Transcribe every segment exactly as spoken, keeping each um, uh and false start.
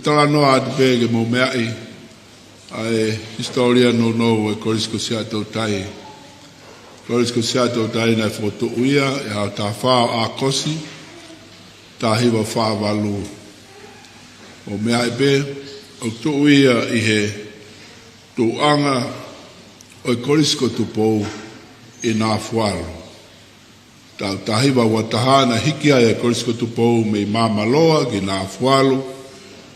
Talanoa atu pē ke mou meaʻi ʻa e hisitōlia nounou ʻo e Kolisi ko Siaʻatoutai. Kolisi ko Siaʻatoutai naʻe fokotuʻu ia ʻe Haʻa Tāfao ʻAokosi taha hiva fā valu. ʻO meaʻi pē, ʻoku tuʻu ia ʻi he tuʻuʻanga ʻo e Kolisi ko Tupou ʻi Nafualu. Taʻu taha hiva ua taha naʻe hiki ai e Kolisi ko Tupou mei Māmaloa ki Nafualu,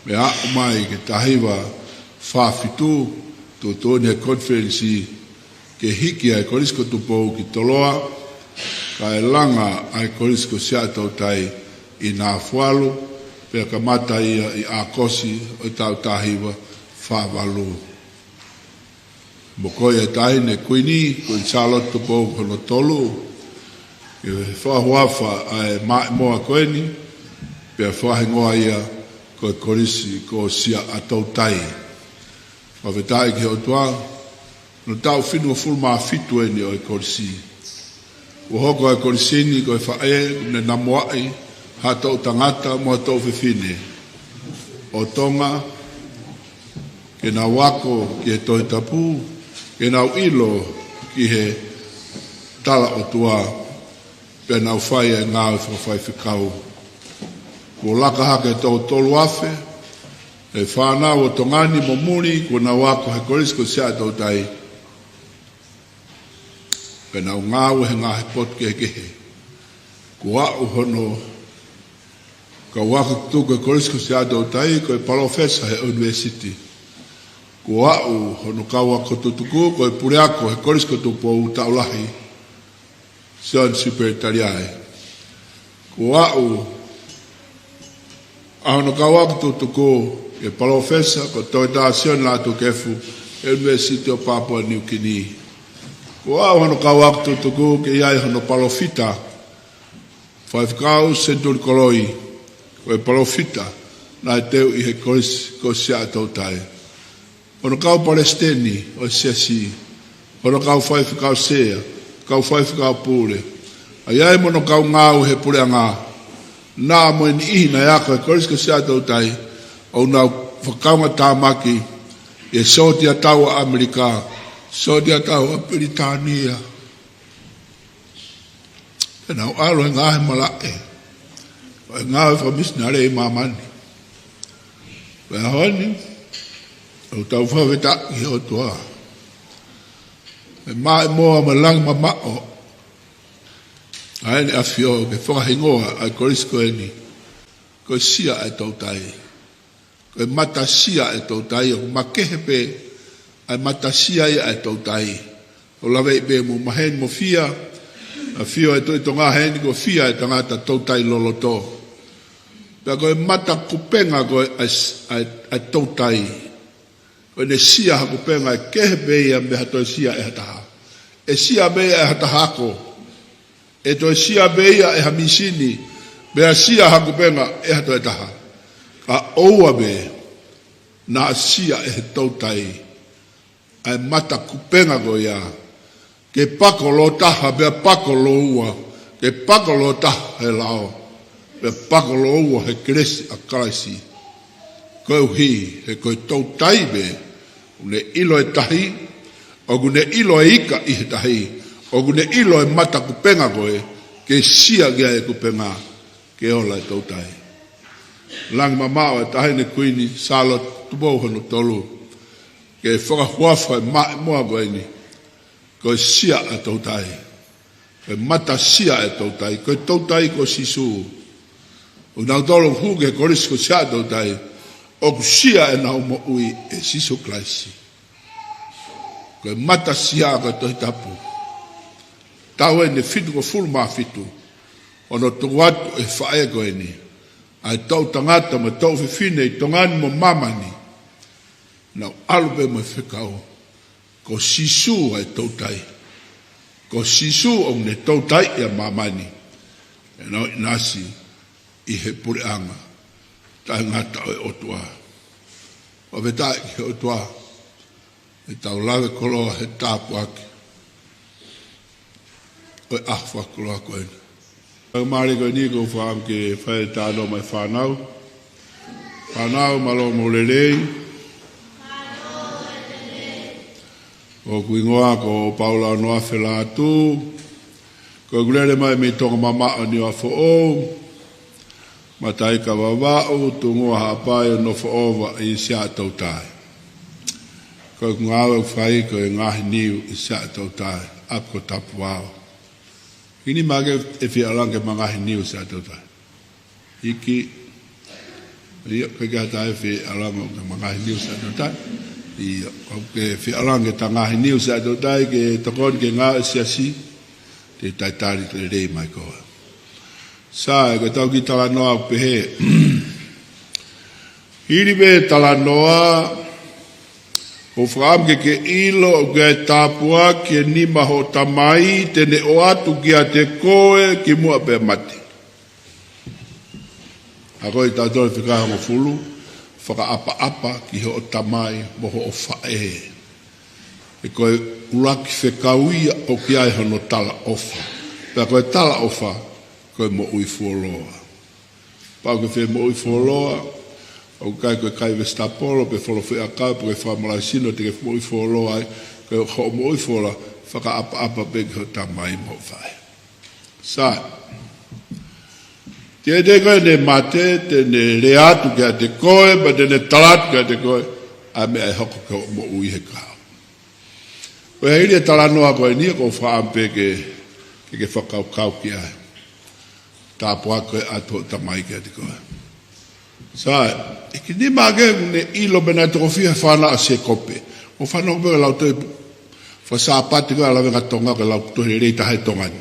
pea aʻu mai ki he taha hiva fā fitu, tuʻutuʻuni ʻe he konifelenisi ke hiki ai e Kolisi ko Tupou ki Toloa, kae langa ai e Kolisi ko Siaʻatoutai ʻi Nafualu, pea kamata ia ʻi ʻAokosi ʻo e taʻu taha hiva fā valu. Mo ko ia e Taʻahine Kuini, Kuini Sālote Tupou hono tolu, ke fakahuafa ʻa e maʻimoa ko eni, pea fakahingoa ia ko e Kolisi ko Siaʻatoutai. Fakafetaʻi ki he ʻOtua, ko e taʻu fitungofulu mā fitu eni ʻo e kolisi. Kuo hoko e kolisi ni ko e faʻē, kuo ne namuaʻi ha toʻu tangata mo ha toʻu fefine ʻo Tonga, ke nau ako ki he Tohi Tapu, ke nau ʻilo ki he tala ʻOtua, pea nau fai e ngāue fakafaifekau. Kuo laka hake ʻe toko tolu afe e fānau ʻo Tonga ni mo muli, kuo nau ako he Kolisi ko Siaʻatoutai, pea nau ngāue he ngaahi potu kehekehe. Kuo aʻu hono kau ako tutuku he Kolisi ko Siaʻatoutai ko e palōfesa he ʻunivēsiti. Kuo aʻu hono kau ako tutuku ko e puleako he Kolisi ko Tupou, Taʻu Lahi Sione Siupeli Taliaʻi. Kuo aʻu ʻa hono kau ako tutuku ki he palōfesa ko Toketā Sione Lātūkefu he ʻUnivēsiti ʻo Papua Niu Kini. Kuo aʻu hono kau ako tutuku ke ʻi ai hono palōfita faifekau senituli koloi, ko e palōfita naʻe teu ʻi he Kolisi ko Siaʻatoutai. Hono kau palesiteni ʻo e Siasi, hono kau faifekau sea, kau faifekau pule, ʻa ia mo hono kau ngāue he puleʻanga. Naʻa mo e niʻihi naʻe ako he Kolisi ko Siaʻatoutai, ʻoku nau fakaʻaongaʻi tāmaki ʻi he sōtia tau ʻa ʻAmelika, sōtia tau ʻa Pilitānia. Pea nau ʻalu he ngaahi malaʻe ʻo e ngāue fakamisinale ʻi māmani. Pea ʻaho ni, ʻoku tau fakafetaʻi ki he ʻOtua, ʻe maʻimoa mo langi mamaʻo ʻa ʻEne ʻAfio, ke fakahingoa ʻa e kolisi ko eni ko e Siaʻatoutai. Ko e Matasia ʻa e Toutai, ʻoku makehe pē ʻa e matasia ia ʻa e toutai. ʻOku laveʻi pē mo maheni mo fia, ʻa e ʻAfio ʻa e Tuʻi Tonga heni ko e fia ʻa e tangata toutai loloto. Pea ko e matakupenga ko ē ʻa e, ʻa e, ʻa e toutai, ko ʻene sia ha kupenga ʻe kehe pē ia mei ha toe sia ʻe ha taha. ʻE sia pē ia ʻe ha taha ako. ʻE toe sia pē ia ʻe ha mīsini, pea sia ha kupenga ʻe ha toe taha. Ka ʻoua pē naʻa sia ʻe he toutai ʻa e matakupenga ko ia, ke pako lōtaha pea pako lōua, ke pako lōtaha he lao, pea pako lōua he kelesi ʻa Kalaisi. Koeʻuhi he ko e toutai pē ʻoku ne ʻilo e tahi, ʻoku ne ʻilo e ika ʻi he tahi, ʻoku ne ʻilo e matakupenga ko ē, ke sia ki ai e kupenga, ke ola e toutai. Langi mamaʻo ʻa e Taʻahine Kuini Sālote Tupou hono tolu, ke fakahuafa e maʻimoa ko eni ko e Siaʻatoutai. Ko e matasia ʻa e toutai, ko e toutai ko Sīsū. ʻO kinautolu ʻoku hū ki he kolisi ko Siaʻatoutai, ʻoku sia ʻenau moʻui ʻe Sīsū Kalaisi. Ko e matasia ko e Tohi Tapu. Taʻu eni ʻe fitungofulu mā fitu, ʻo ne tuku atu ʻe he faʻē ko eni ʻa e toʻu tangata mo e toʻu fefine ʻi Tonga ni mo māmani, nau ʻalu pē mo e fekau, ko Sīsū ʻa e toutai. Ko Sīsū ʻoku ne toutai ʻa māmani. ʻEnau ʻinasi ʻi he puleʻanga taʻengata ʻo e ʻOtua. Fakafetaʻi ki he ʻOtua, ʻe tau lave koloa he tāpuaki ʻo e ʻaho fakakoloa ko eni. Ka mālie ko eni ʻoku ou fakaʻamu ke fai e talanoa mo e fānau. Fānau, mālō mo e lelei. ʻOku hingoa ko Paula Noa Felatu. Ko ʻeku lele mai mei Tonga Mamaʻo, Niuafoʻou, Mataika, Vavaʻu, Tungua, Haʻapai ʻo nofo ʻova ʻi Siaʻatoutai. Ko ʻeku ngāue ʻoku fai ko e ngaahi niu ʻi Siaʻatoutai, ʻapi ko Tapuao. ʻIkai ke ma ke fie ʻalu ange ki he ngaahi niu Siaʻatoutai. ʻIkai. ʻIo, ʻikai ke ʻi ai ha taha ʻe fie ʻalu ange ki he ngaahi niu Siaʻatoutai. ʻIo, ʻoku ke fie ʻalu ange ki he ngaahi niu Siaʻatoutai ke tokoni ki he ngāue ʻa e siasi, te u talitali lelei mai koe. Sai, ko ʻetau kiʻi talanoa ʻoku pehē. Hili pē talanoa, ʻoku ou fakaʻamu ke ke ʻilo ʻoku ʻi ai e tāpuaki ʻi he nima hoʻo Tamai, te ne ʻoatu kiate koe kimuʻa pea mate. ʻA ko e tautolu fika hongofulu, fakaʻapaʻapa ki hoʻo tamai mo hoʻo faʻē. He ko e ʻuluaki fekau ia ʻoku ʻi ai hono talaʻofa. Pea ko e talaʻofa, ko e moʻui fuoloa. Pau ke fie moʻui fuoloa, ʻoku ʻikai ko e kai vesitapolo, pe folo feʻakau, pe ko e fakamalaʻisino te ke moʻui fuoloa ai, ko hoʻo moʻui fuoloa, fakaʻapaʻapa pē ki hoʻo tamai mo hoʻo faʻē. Sai. Te te koe ne mate, te ne lea atu kiate koe, pea te ne tala atu kiate koe, ʻa e meʻa ʻe hoko ki hoʻo moʻui he kahaʻu. Ko e hili e talanoa ko eni ʻoku ou fakaʻamu pē ke, ke, ke fakakaukau ki ai. Tāpuaki ko ē ʻa hoʻo tamai kiate koe. Sai, ʻikai ke ma ke ne ʻilo pe naʻe toko fiha e fānau ʻa Sēkope. ʻOku ou fanongo pē ki he lau tohi fakasāpate ko ē ʻa Lavengatonga, ko e lau tohi lelei taha ʻi Tonga ni.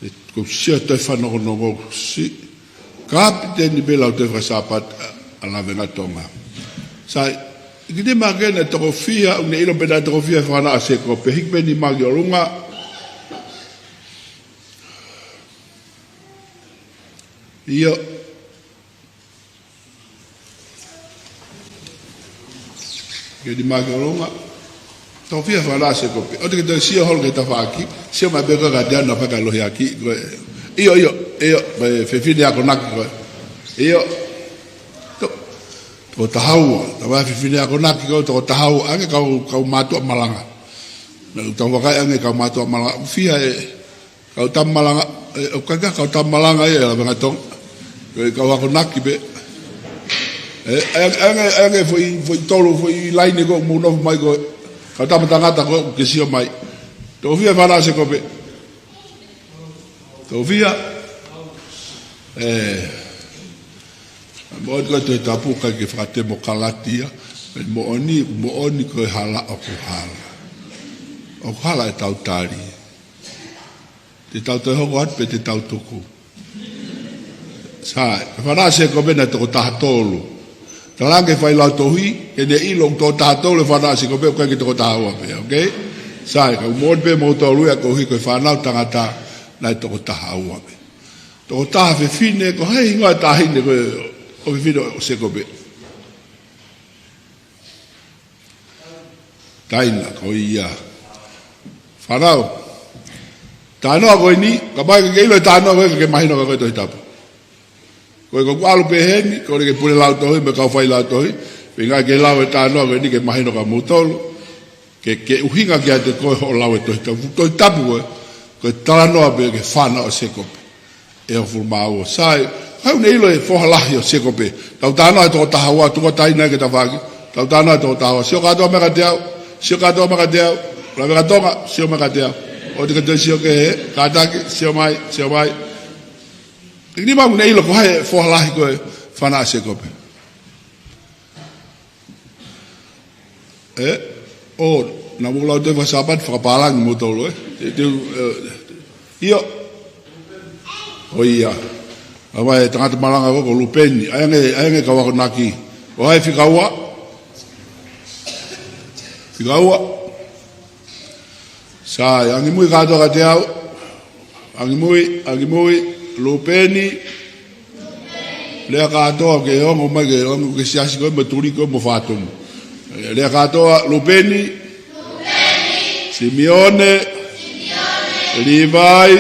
ʻOku ou sio he tohi fanongonongo, si, kapiteni pē lau tohi fakasāpate ʻa Lavengatonga. Sai, ʻikai ke ma ke ne toko fiha, ʻoku ne ʻilo pe naʻe toko fiha e fānau ʻa Sēkope. Hiki pē nima ki ʻolunga. ʻIo. Ke nima ki ʻolunga. Toko fiha e fānau ʻa Sēkope. ʻOua te ke toe sio holo ki he tafaʻaki. Sio mai pē ko e ka te ana faka lohi ʻaki. Ko e, ʻio, ʻio, ʻio, ko e fefine akonaki ko ē. ʻIo. To-, toko taha ua. Tama fefine akonaki ko ē, toko taha ua. ʻAnge kau, kau mātuʻa malanga. Naʻa tau vakai ange kau mātuʻa malanga. Fiha e kau tama malanga, ē, ʻoku ʻikai ke kau tama malanga ia ʻa Lavengatonga. Ko e kau akonaki pē. Ē, ʻa e, ʻa e, ʻa e, foʻi, foʻi tolu, foʻi laine ko ē mou nofo mai ko ē. Kau tama tangata ko ē, ke sio mai. Toko fiha e fānau ʻa Sēkope. Toko fiha. Ē. Moʻoni ko e Tohi Tapu ʻikai ke fakatemokalatia. Moʻoni, moʻoni ko e hala ʻoku hala. ʻOku hala ʻetau tali. Te tau toe hoko atu pe te tau tuku. Sai, e fānau ʻa Sēkope naʻe toko taha tolu. Talaange ʻe he failautohi, ke ne ʻilo ʻoku toko taha tolu e fānau ʻa Sēkope, ʻoku ʻikai ke toko taha ua pē, okay? Sai, ka moʻoni pē moutolu ia koeʻuhi ko e fānau tangata naʻe toko taha ua pē. Toko taha fefine, ko e hā e hingoa e taʻahine ko ē, ʻo e fefine ʻo Sēkope. Taina, ko ia. Fānau. Talanoa ko eni, kapau ʻe ʻikai ke ʻilo e talanoa ko ē ʻikai ke mahino kia koe e Tohi Tapu. Ko e ʻoku ʻalu pē heni, ko e ke pule lautohi, mo e kau failautohi, pea ʻikai ke lau e talanoa ko eni ke mahino kia moutolu. Ke, ke ʻuhinga kiate koe hoʻo lau e Tohi Tapu. Tohi Tapu ko ē, ko e talanoa pē ki he fānau ʻa Sēkope. ʻE hongofulu mā ua. Sai, ʻoku ne ʻilo e foha lahi ʻo Sēkope. Tau talanoa he toko taha ua, tuku ā Taina ki he tafaʻaki. Tau talanoa he toko taha ua. Sio kātoa mai kiate au. Sio kātoa mai kiate au. Lavengatonga, sio mai kiate au. ʻOua te ke toe sio ki he, kātaki, sio mai, sio mai. ʻIkai ke ma ʻoku ne ʻilo ko hai e foha lahi ko ē fānau ʻa Sēkope. Ē? ʻO, naʻa mou lau tohi fakasāpate fakapālangi moutolu, ē? Te, te, ē, ʻio. ʻO ia. ʻA e tangata malanga ko ē ko Lupeni. ʻAi ange, ʻai ange kau akonaki. ʻO hai fika ua? Fika ua. Sai, angimui kātoa kiate au. Angimui, angimui, Lupeni. Lea kātoa ke ongo mai ke ongo ki he siasi ko ē mo Tuli ko ē mo Fatumu. Lea kātoa, Lupeni. Simione. Līvai.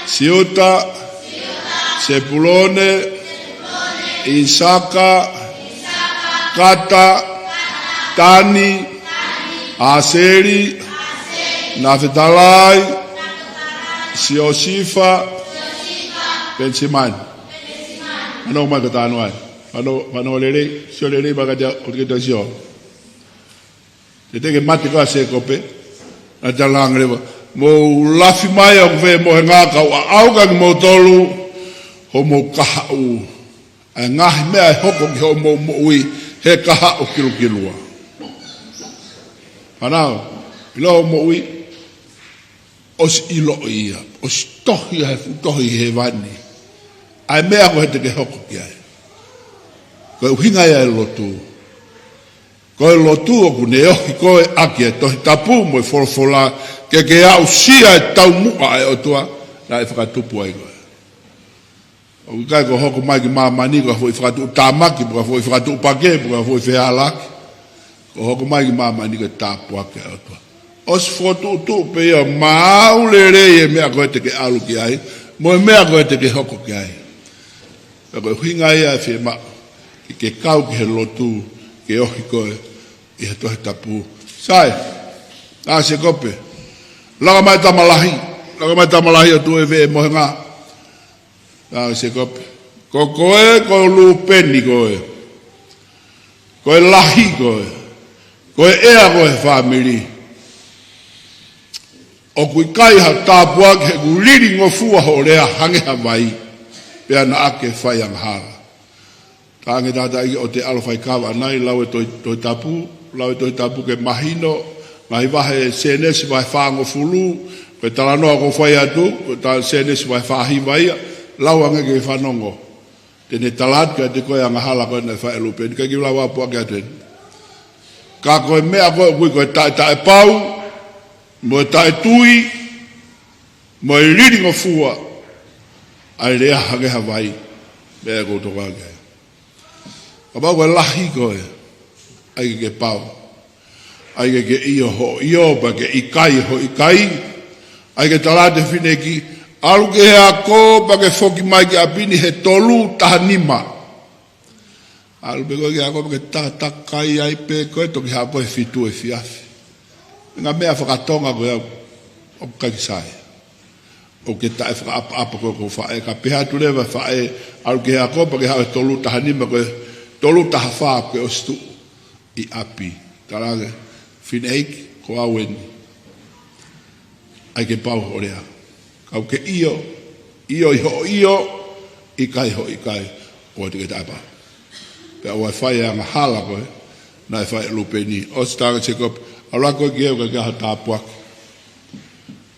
Siuta. Sepulone. ʻIsaka, Kata, Tani, ʻAseli, Nafetalai, Siosifa, Penisimani. Ano mai ka tanu ai. Ano, ano lelei, sio lelei mai ka te, o te ke te sio. Te te ke mate ka Sēkope, naʻa te langa leva. Mou lafi mai ʻoku fē mohenga kau ʻaʻau ka kimoutolu, hoʻomou kahaʻu. ʻA e ngaahi meʻa ʻe hoko ki hoʻomou moʻui he kahaʻu kilukilua. Fānau, ʻilo hoʻo moʻui, ʻosi ʻiloʻi ia, ʻosi tohi ʻa e fuʻu tohi ʻi hēvani. ʻA e meʻa ko ē te ke hoko ki ai. Ko e ʻuhinga ia e lotu. Ko e lotu ʻoku ne ohi koe ʻaki e Tohi Tapu mo e folofola ke ke aʻusia e taumuʻa ʻa e ʻOtua naʻe fakatupu ai koe. ʻOku ʻikai ko hoʻo hoko mai ki māmani ko ha foʻi fakatuʻutāmaki, pe ko ha foʻi fakatuʻupakē, pe ko ha foʻi fehālaaki. Ko hoʻo hoko mai ki māmani ko e tāpuaki ʻa e ʻOtua. ʻOsi fokotuʻutuʻu pē ia maʻu lelei e meʻa ko ē te ke ʻalu ki ai, mo e meʻa ko ē te ke hoko ki ai. Pea ko e ʻuhinga ia e fiemaʻu ke ke kau ki he lotu ke ohi koe ʻi he Tohi Tapu. Sai, ʻa Sēkope. Laka mai tama lahi, laka mai tama lahi ʻo tuʻu ʻi he mohenga. ʻA Sēkope. Ko koe, ko Lūpeni koe. Ko e lahi koe. Ko e ʻea koe he fāmili. ʻOku ʻikai ha tāpuaki he ʻoku lilingofua hoʻo lea hangē ha vai. Pea naʻa ke fai angahala. Ka ange tata ʻi ʻo te ʻalu fai kava ʻanai, lau e Tohi, Tohi Tapu, lau e Tohi Tapu ke mahino, ngaahi vahe Sēnesi vahe fāngofulu, ko e talanoa ʻoku ou fai atu, ko e ta Sēnesi vahe fāhiva ia, lau ange ke fanongo. Te ne tala atu kiate koe angahala ko ē naʻe fai ʻe Lūpeni, ʻikai ke u lau ʻaupito atu eni. Ka ko e meʻa ko ē ʻoku ui ko e taʻetaʻepau, mo e taʻetui, mo e lilingofua, ʻa e lea hangē ha vai, meʻa ʻoku ou tokanga ki ai. Kapau ko e lahi koe, ʻai ke ke pau. ʻAi ke ke ʻio hoʻo ʻio, pea ke ʻikai hoʻo ʻikai. ʻAi ke tala atu e fineʻeiki, ʻalu ki he ako, pea ke foki mai ki ʻapi ni he tolu taha nima. ʻAlu pē koe ki he ako, pea ke takatakai ai pē koe, toki haʻu koe he fitu efiafi. Ngaahi meʻa fakatonga ko ia ʻoku ʻikai ke sai. ʻOku ke taʻefakaʻapaʻapa koe ko e faʻē, ka pehē atu leva e faʻē, ʻalu ki he ako pea ke haʻu he tolu taha nima, ko e tolu taha fā ko e ʻosi tuʻu ʻi ʻapi. Talaange, fineʻeiki, ko au eni. ʻAi ke pau hoʻo lea. Kapau ke ʻio, ʻio ʻi hoʻo ʻio, ʻikai hoʻo ʻikai, ʻoua te ke taʻepau. Pea ʻoua ʻe fai e angahala ko ē naʻe fai ʻe Lūpeni. ʻOsi talaange ʻe Sēkope, ʻalu ā koe ki he ʻoku ʻikai ke ʻi ai ha tāpuaki.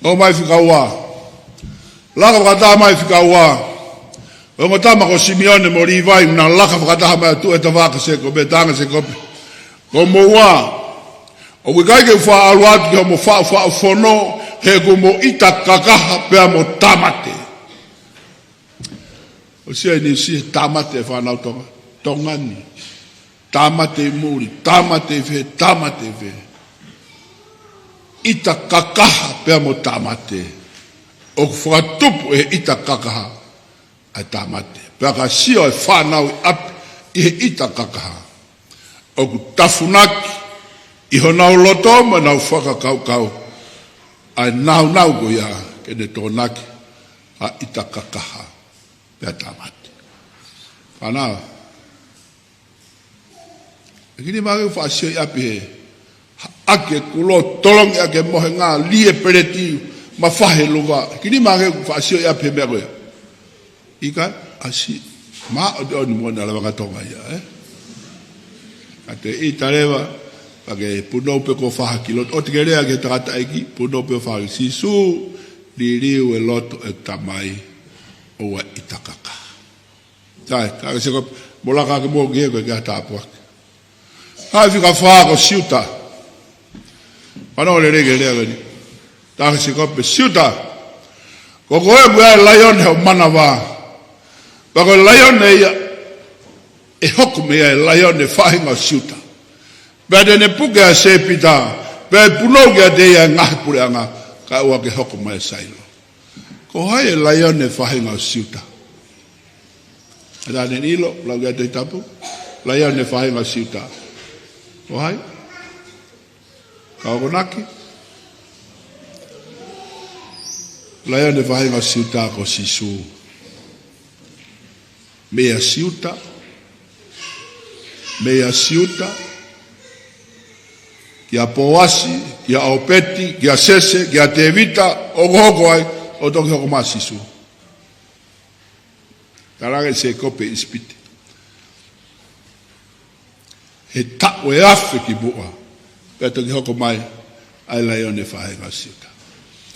ʻOmai fika ua. Laka fakataha mai fika ua. Ko e ongo tama ko Simione mo Līvai, naʻa nau laka fakataha mai ʻo tuʻu he tafaʻaki ʻo Sēkope, talaange ʻe Sēkope, ko moua, ʻoku ʻikai ke u faʻa ʻalu atu ki hoʻomo faʻufaʻu fono, he ʻoku mo ʻita kakaha pea mo tāmate. ʻOsi ia ʻi Nuʻusila, tāmate e fānau Tonga. Tonga ni. Tāmate ʻi muli, tāmate ʻi fē, tāmate ʻi fē. ʻIta kakaha pea mo tāmate. ʻOku fakatupu ʻe he ʻita kakaha ʻa e tāmate. Pea ka sio e fānau ʻi ʻapi ʻi he ʻita kakaha, ʻoku tafunaki ʻi honau loto mo ʻenau fakakaukau ʻa e nāunau ko ia ke ne tokonaki ha ʻita kakaha pea tāmate. Fānau, ʻe kini make u faʻa sio ʻi ʻapi he ʻaki e kulo, tolongi ʻaki e mohenga, lī e peleti, mafahi e luva. ʻE kini make u faʻa sio ʻi ʻapi he meʻa ko ē. ʻIkai, ʻasi, maʻu ʻe te ʻoni mo ʻena lava ka Tonga ia, ē? Ka te ʻita leva, pea ke punou pē ko e fāhaki loto, ʻoua te ke lea ki he tangataʻeiki, punou pē ʻo fāhaki, Sīsū, liliu e loto e tamai, ʻoua ʻe ʻita kakaha. Sai, talaange ʻe Sēkope, mo laka ake mo ki he ʻoku ʻikai ke ʻi ai ha tāpuaki. Sai, fika fā ko Siuta. Fanongo lelei ki he lea ko eni. Talaange ʻe Sēkope, Siuta, ko koe ʻoku ʻi ai e laione ho manava. Pea ko e laione ia, ʻe hoko mei ai e laione faʻahinga ʻo Siuta. Pea te ne puke ʻa Sēpita, pea ʻe punou kiate ia e ngaahi puleʻanga, kae ʻoua ke hoko mai ʻa Sailo. Ko hai e laione faʻahinga ʻo Siuta? Ka naʻe ʻilo, lau ki ai Tohi Tapu, laione faʻahinga ʻo Siuta. ʻO hai? Ka ʻoku naki. Laione faʻahinga ʻo Siuta ko Sīsū. Meia Siuta. Meia Siuta. Kia Poasi, kia ʻŌpeti, kia Sese, kia Tēvita, ʻo hoko ai, ʻo toki hoko mai Sīsū. Talaange ʻe Sēkope ʻi ʻIsipite. He taʻu ʻe afe ki muʻa, pea toki hoko mai ʻa e laione faʻahinga ʻo Siuta.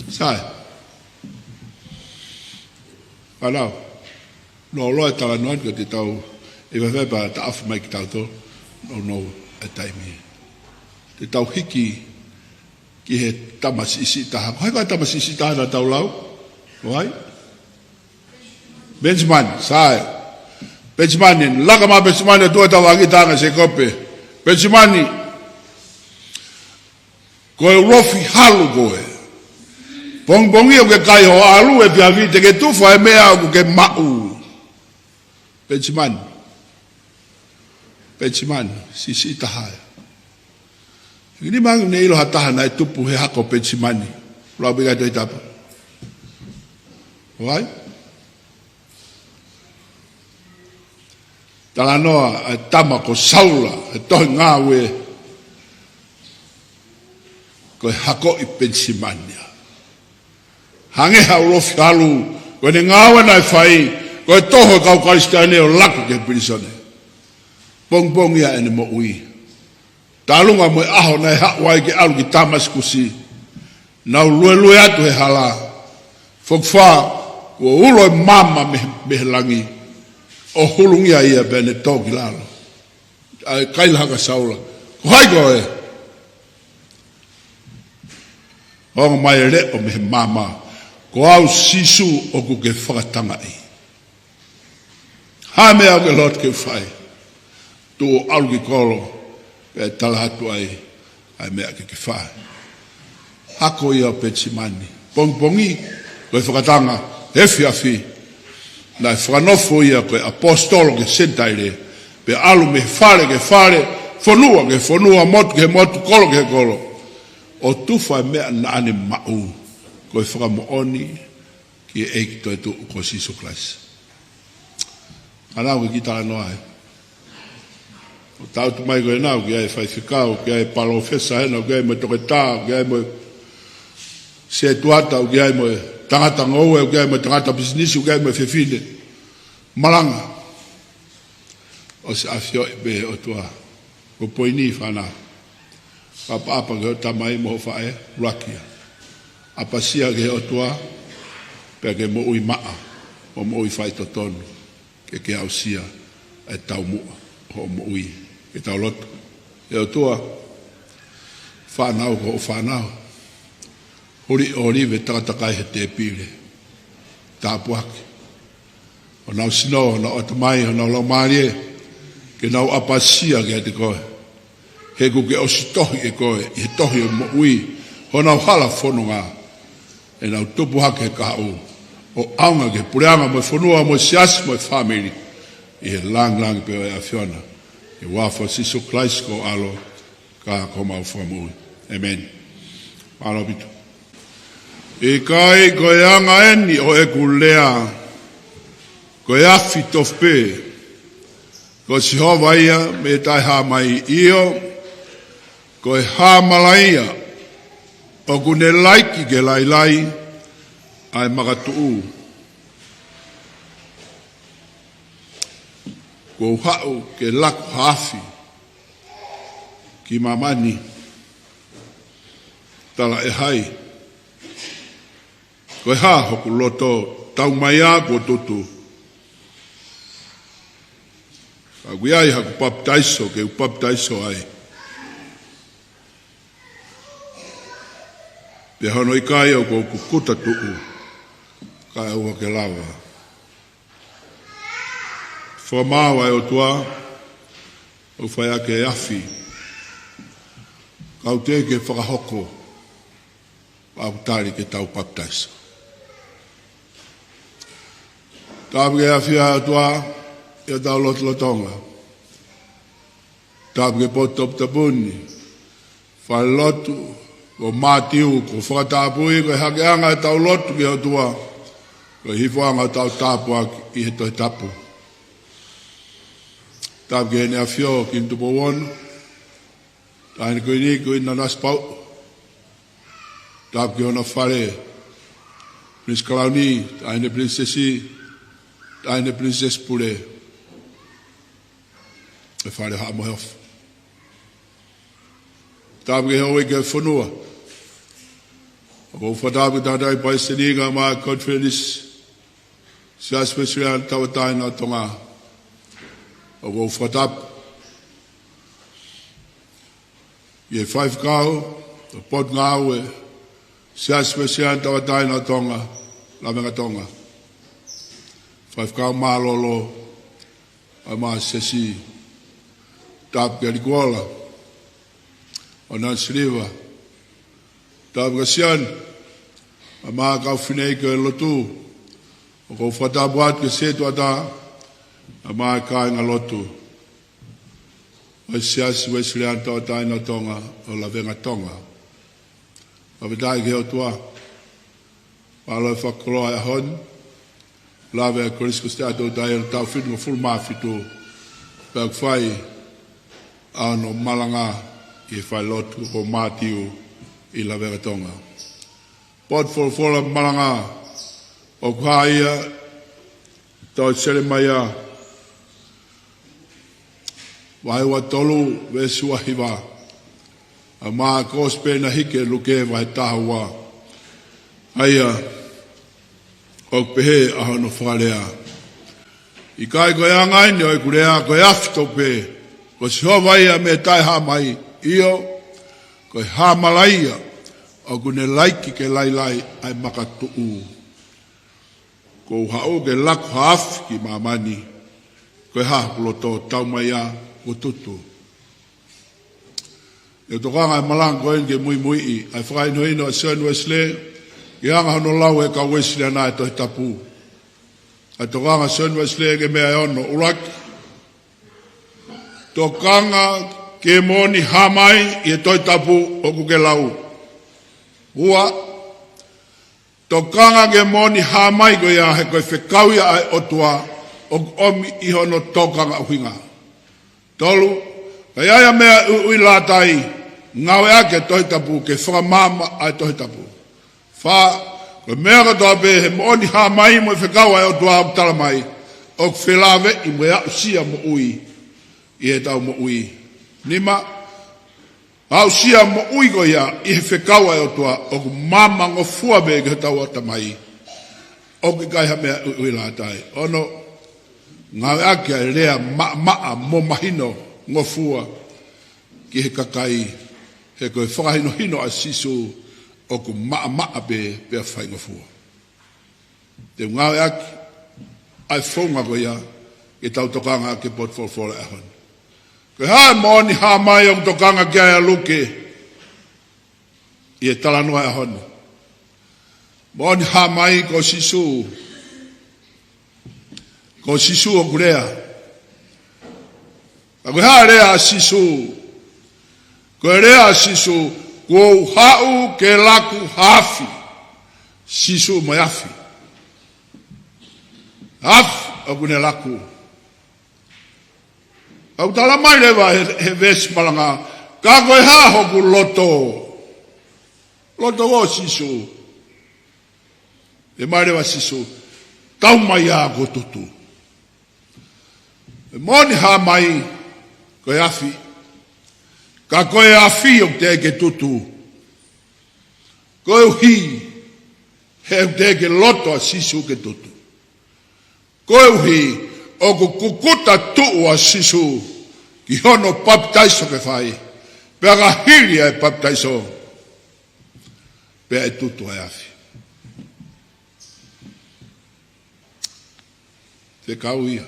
Sai. Fanau. Nounou e talanoa ni ka te tau, ʻe faifai pea taʻofi mai kitautolu, nounou e taimi. Te tau hiki ki he tama siʻisiʻi taha. Ko hai ko e tama siʻisiʻi taha naʻa tau lau? Ko hai? Penisimani, sai. Penisimani, laka mai Penisimani, ʻoku tuʻu ʻi he tafaʻaki, talaange ʻe Sēkope. Penisimani, ko e ulofi halu koe. Pongipongi ʻoku ke kai ho ʻalu, efiafi te ke tufa e meʻa ʻoku ke maʻu. Penisimani. Penisimani, siʻisiʻi taha ia. He ʻikai ke ne ʻilo ha taha naʻe tupu he hako ʻo Penisimani. Lau pē ki ai Tohi Tapu. Ko hai? Talanoa ʻa e tama ko Saula, he tohi Ngāue, ko e hako ʻi Penisimani ia. Hangē ha ulofi halu, ko ʻene ngāue naʻe fai, ko e toho ʻo e kau Kalisitiane ʻo laku ki he pilīsone. Pongipongi ia ʻene moʻui. Tālunga mo e ʻaho naʻe haʻu ai ke ʻalu ki Tāmasikusi. Nau luelue atu he hala. Fokifā, kuo ulo e maama mei, mei he langi. ʻO hulungia ia pea ne tō ki lalo. ʻA e kaila hake ʻa Saula. Ko hai koe? Ongo mai e leʻo mei he maama. Ko au Sīsū ʻoku ke fakatangaʻi. Ha meʻa ʻoku ke loto ke u fai? Tuʻu ʻo ʻalu ki kolo, pea tala atu ai ʻa e meʻa ke ke fai. Hako ia ʻo Penisimani. Pongipongi, ko e fakatanga, efiafi. Naʻe fakanofo ia ko e ʻaposetolo ki he Senitaile. Pea ʻalu mei he fale ki he fale, fonua ki he fonua, motu ki he motu, kolo ki he kolo. ʻO tufa e meʻa naʻa ne maʻu, ko e fakamoʻoni ki he ʻEiki toetuʻu ko Sīsū Kalaisi. Fanau, ko e kiʻi talanoa ē. ʻOku tau tuʻu mai ko ena, ʻoku ʻi ai e faifekau, ʻoku ʻi ai e palōfesa hena, ʻoku ʻi ai mo e toketā, ʻoku ʻi ai mo e setuata, ʻoku ʻi ai mo e tangata ngoue, ʻoku ʻi ai mo e tangata pisinisi, ʻoku ʻi ai mo e fefine malanga. ʻOsi ʻafioʻi pē ʻe he ʻOtua. Ko e poini, fanau. ʻApaʻapa ki hoʻo tamai mo hoʻo faʻē, ʻuluaki ia. ʻApasia ki he ʻOtua, pea ke moʻui maʻa, ʻo moʻui faitotonu, ke ke aʻusia e taumuʻa hoʻo moʻui. Ke tau lotu. ʻE ʻOtua, fanau ko hoʻo fanau. Huli ʻo live takatakai he tēpile. Tāpuaki honau sino, honau ʻatamai, honau laumālie, ke nau ʻapasia kiate koe. He kuo ke ʻosi tohi ʻe koe ʻi he tohi ʻo e moʻui honau hala fononga, ʻe nau tupu hake he kahaʻu ʻo ʻaonga ki he puleʻanga mo e fonua mo e siasi mo e fāmili, ʻi he langilangi pē ʻo e ʻAfiona. ʻI he huafa ʻo Sīsū Kalaisi ko ho ʻAlo, ka ko homau Fakamoʻui. ʻĒmeni. Mālō ʻaupito. ʻIkai ko e anga eni ʻo ʻeku lea, ko e afi tofu pē, ko Sihova ia mei he taʻehāmai, ʻio, ko e hāmala ia, ʻoku ne laiki ke lailai ʻa e makatuʻu. Kuo u haʻu ke laku ha afi ki māmani, talaʻehai. Ko e hā hoku loto, tau mai ā kuo tutu. Ka ʻoku ʻi ai haku papitaiso ke u papitaiso ai, pea hono ʻikai ʻoku ou kukuta tuʻu, kae ʻoua ke lava. Fakamaau ʻa e ʻOtua, ʻoku fai ʻaki e afi. Kau teʻeki ke fakahoko, ʻoku tali ke tau papitaiso. Tāpuakiʻi e afi ʻa e ʻOtua, ʻI hotau lotolotonga. Tapu ki he potu toputapu ni, falelotu ʻo Mātiu, ʻoku fakatapui ko e hakeʻanga ʻetau lotu ki he ʻOtua, ko e hifoʻanga ʻetau tāpuaki ʻi he Tohi Tapu. Tapu ki Heʻene ʻAfio Kingi Tupou Ono, Taʻahine Kuini, Kuini Nanasipauʻu. Tapu ki hono fale, Pilinisesi Kalauni, Taʻahine Pilinisesi, Taʻahine Pilinisesi Pule, ʻa e Fale Haʻa Moheofo. Tapu ki he houʻeiki ʻo e fonua. ʻOku ou fakatapu ki he tangataʻeiki palesiteni kae ʻumaʻā e konifelenisi Siasi Uēsiliana Tauʻatāina ʻo Tonga. ʻOku ou fakatapu ki he faifekau ʻo e Potungāue Siasi Uēsiliana Tauʻatāina ʻo Tonga, Lavengatonga. Faifekau mālōlō ʻa e Siasi. Tapu kia Likuola ʻo Nanisiliva. Tapu kia Sione, ʻa e kau fineʻeiki ʻo e lotu. ʻOku ou fakatapu atu kia Setuata, ʻa e kāingalotu ʻo e Siasi Uēsiliana Tauʻatāina ʻo Tonga ʻo Lavengatonga. Fakafetaʻi ki he ʻOtua. Mālō e fakakoloa e ʻaho ni. Lave ʻa e Kolisi ko Siaʻatoutai ʻi he taʻu fitungofulu mā fitu. Pea ʻoku fai ʻa hono malanga ʻi he falelotu ʻo Mātiu ʻi Lavengatonga. Potu folofola malanga ʻoku hā ia ʻi he tohi Selemaia, vahe ua tolu, veesi ua hiva, ʻa e kōsipeli naʻe hiki ʻe Luke, vahe taha ua. ʻA ia ʻoku pehē ʻa hono fakalea: ʻIkai ko e anga eni ʻo ʻeku lea, ko e afi tofu pē? Ko Sihova ia mei he taʻehāmai, ʻio, ko e hāmala ia ʻoku ne laiki ke lailai ʻa e makatuʻu. Kuo u haʻu ke laku ha afi ki māmani, ko e hā hoku loto? Tau mai ā, kuo tutu. ʻE tokanga e malanga ko eni ke muimuiʻi ʻa e fakahinohino ʻa Sione Uēsilē, ke hanga hono lau ʻe he kau Uēsiliana e Tohi Tapu. ʻA e tokanga ʻa Sione Uēsilē ki he meʻa ʻe ono. ʻUluaki, tokanga ki he moʻoni hā mai ʻi he Tohi Tapu ʻoku ke lau. Ua, tokanga ki he moʻoni hā mai ko ia, he ko e fekau ia ʻa e ʻOtua ʻoku ʻomi ʻi hono tokanga ʻuhinga. Tolu, ka ʻi ai ha meʻa ʻuʻui lātai, ngāueʻaki e Tohi Tapu ke fakamaama ʻa e Tohi Tapu. Fā, ko e meʻa kotoa pē he moʻoni hā mai mo e fekau ʻa e ʻOtua ʻoku tala mai, ʻoku felāveʻi mo e aʻusia moʻui ʻi heʻetau moʻui. Nima, aʻusia moʻui ko ia ʻi he fekau ʻa e ʻOtua ʻoku maama ngofua pē ki hotau ʻatamai, ʻoku ʻikai ha meʻa ʻuʻui lātai. Ono, ngāueʻaki ʻa e lea maʻamaʻa mo mahino ngofua ki he kakai, he ko e fakahinohino ʻa Sīsū ʻoku maʻamaʻa pē pea faingofua. Te u ngāueʻaki ʻa e founga ko ia ke tau tokanga ki he potu folofola e ʻaho ni. Ko e hā e moʻoni hā mai ʻoku tokanga ki ai ʻa Luke ʻi he talanoa e ʻaho ni? Moʻoni hā mai ko Sīsū. Ko Sīsū ʻoku lea. Ka ko e hā e lea ʻa Sīsū? Ko e lea ʻa Sīsū, kuo u haʻu ke laku ha afi. Sīsū mo e afi. Afi ʻoku ne laku. ʻOku tala mai leva he, he veesi malanga, ka ko e hā hoku loto? Loto ʻo Sīsū. Pehē mai leva ʻe Sīsū, tau mai ā, kuo tutu. Moʻoni hā mai ko e afi, ka ko e afi ʻoku teʻeki ke tutu. Koeʻuhi he ʻoku teʻeki ke loto ʻa Sīsū ke tutu. Koeʻuhi ʻoku kukuta tuʻu ʻa Sīsū ki hono papitaiso ke fai, pea ka hili ʻa e papitaiso, pea ʻe tutu ʻa e afi. Fekau ia.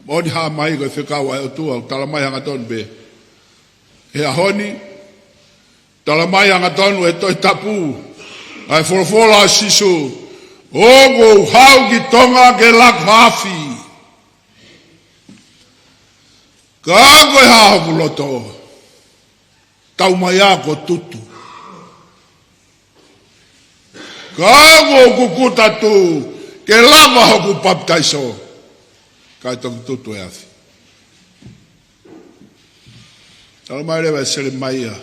Moʻoni hā mai ko e fekau ʻa e ʻOtua, ʻoku tala mai hangatonu pē he ʻaho ni, tala mai hangatonu he Tohi Tapu, ʻa e folofola ʻa Sīsū, ʻoku ou haʻu ki Tonga ke laku ha afi. Ka ko e hā hoku loto, tau mai ā kuo tutu. Ka ko hoku kuta tū, ke lava hoku papitaiso, kae toki tutu e afi. Talamai leva ʻe Selemaia,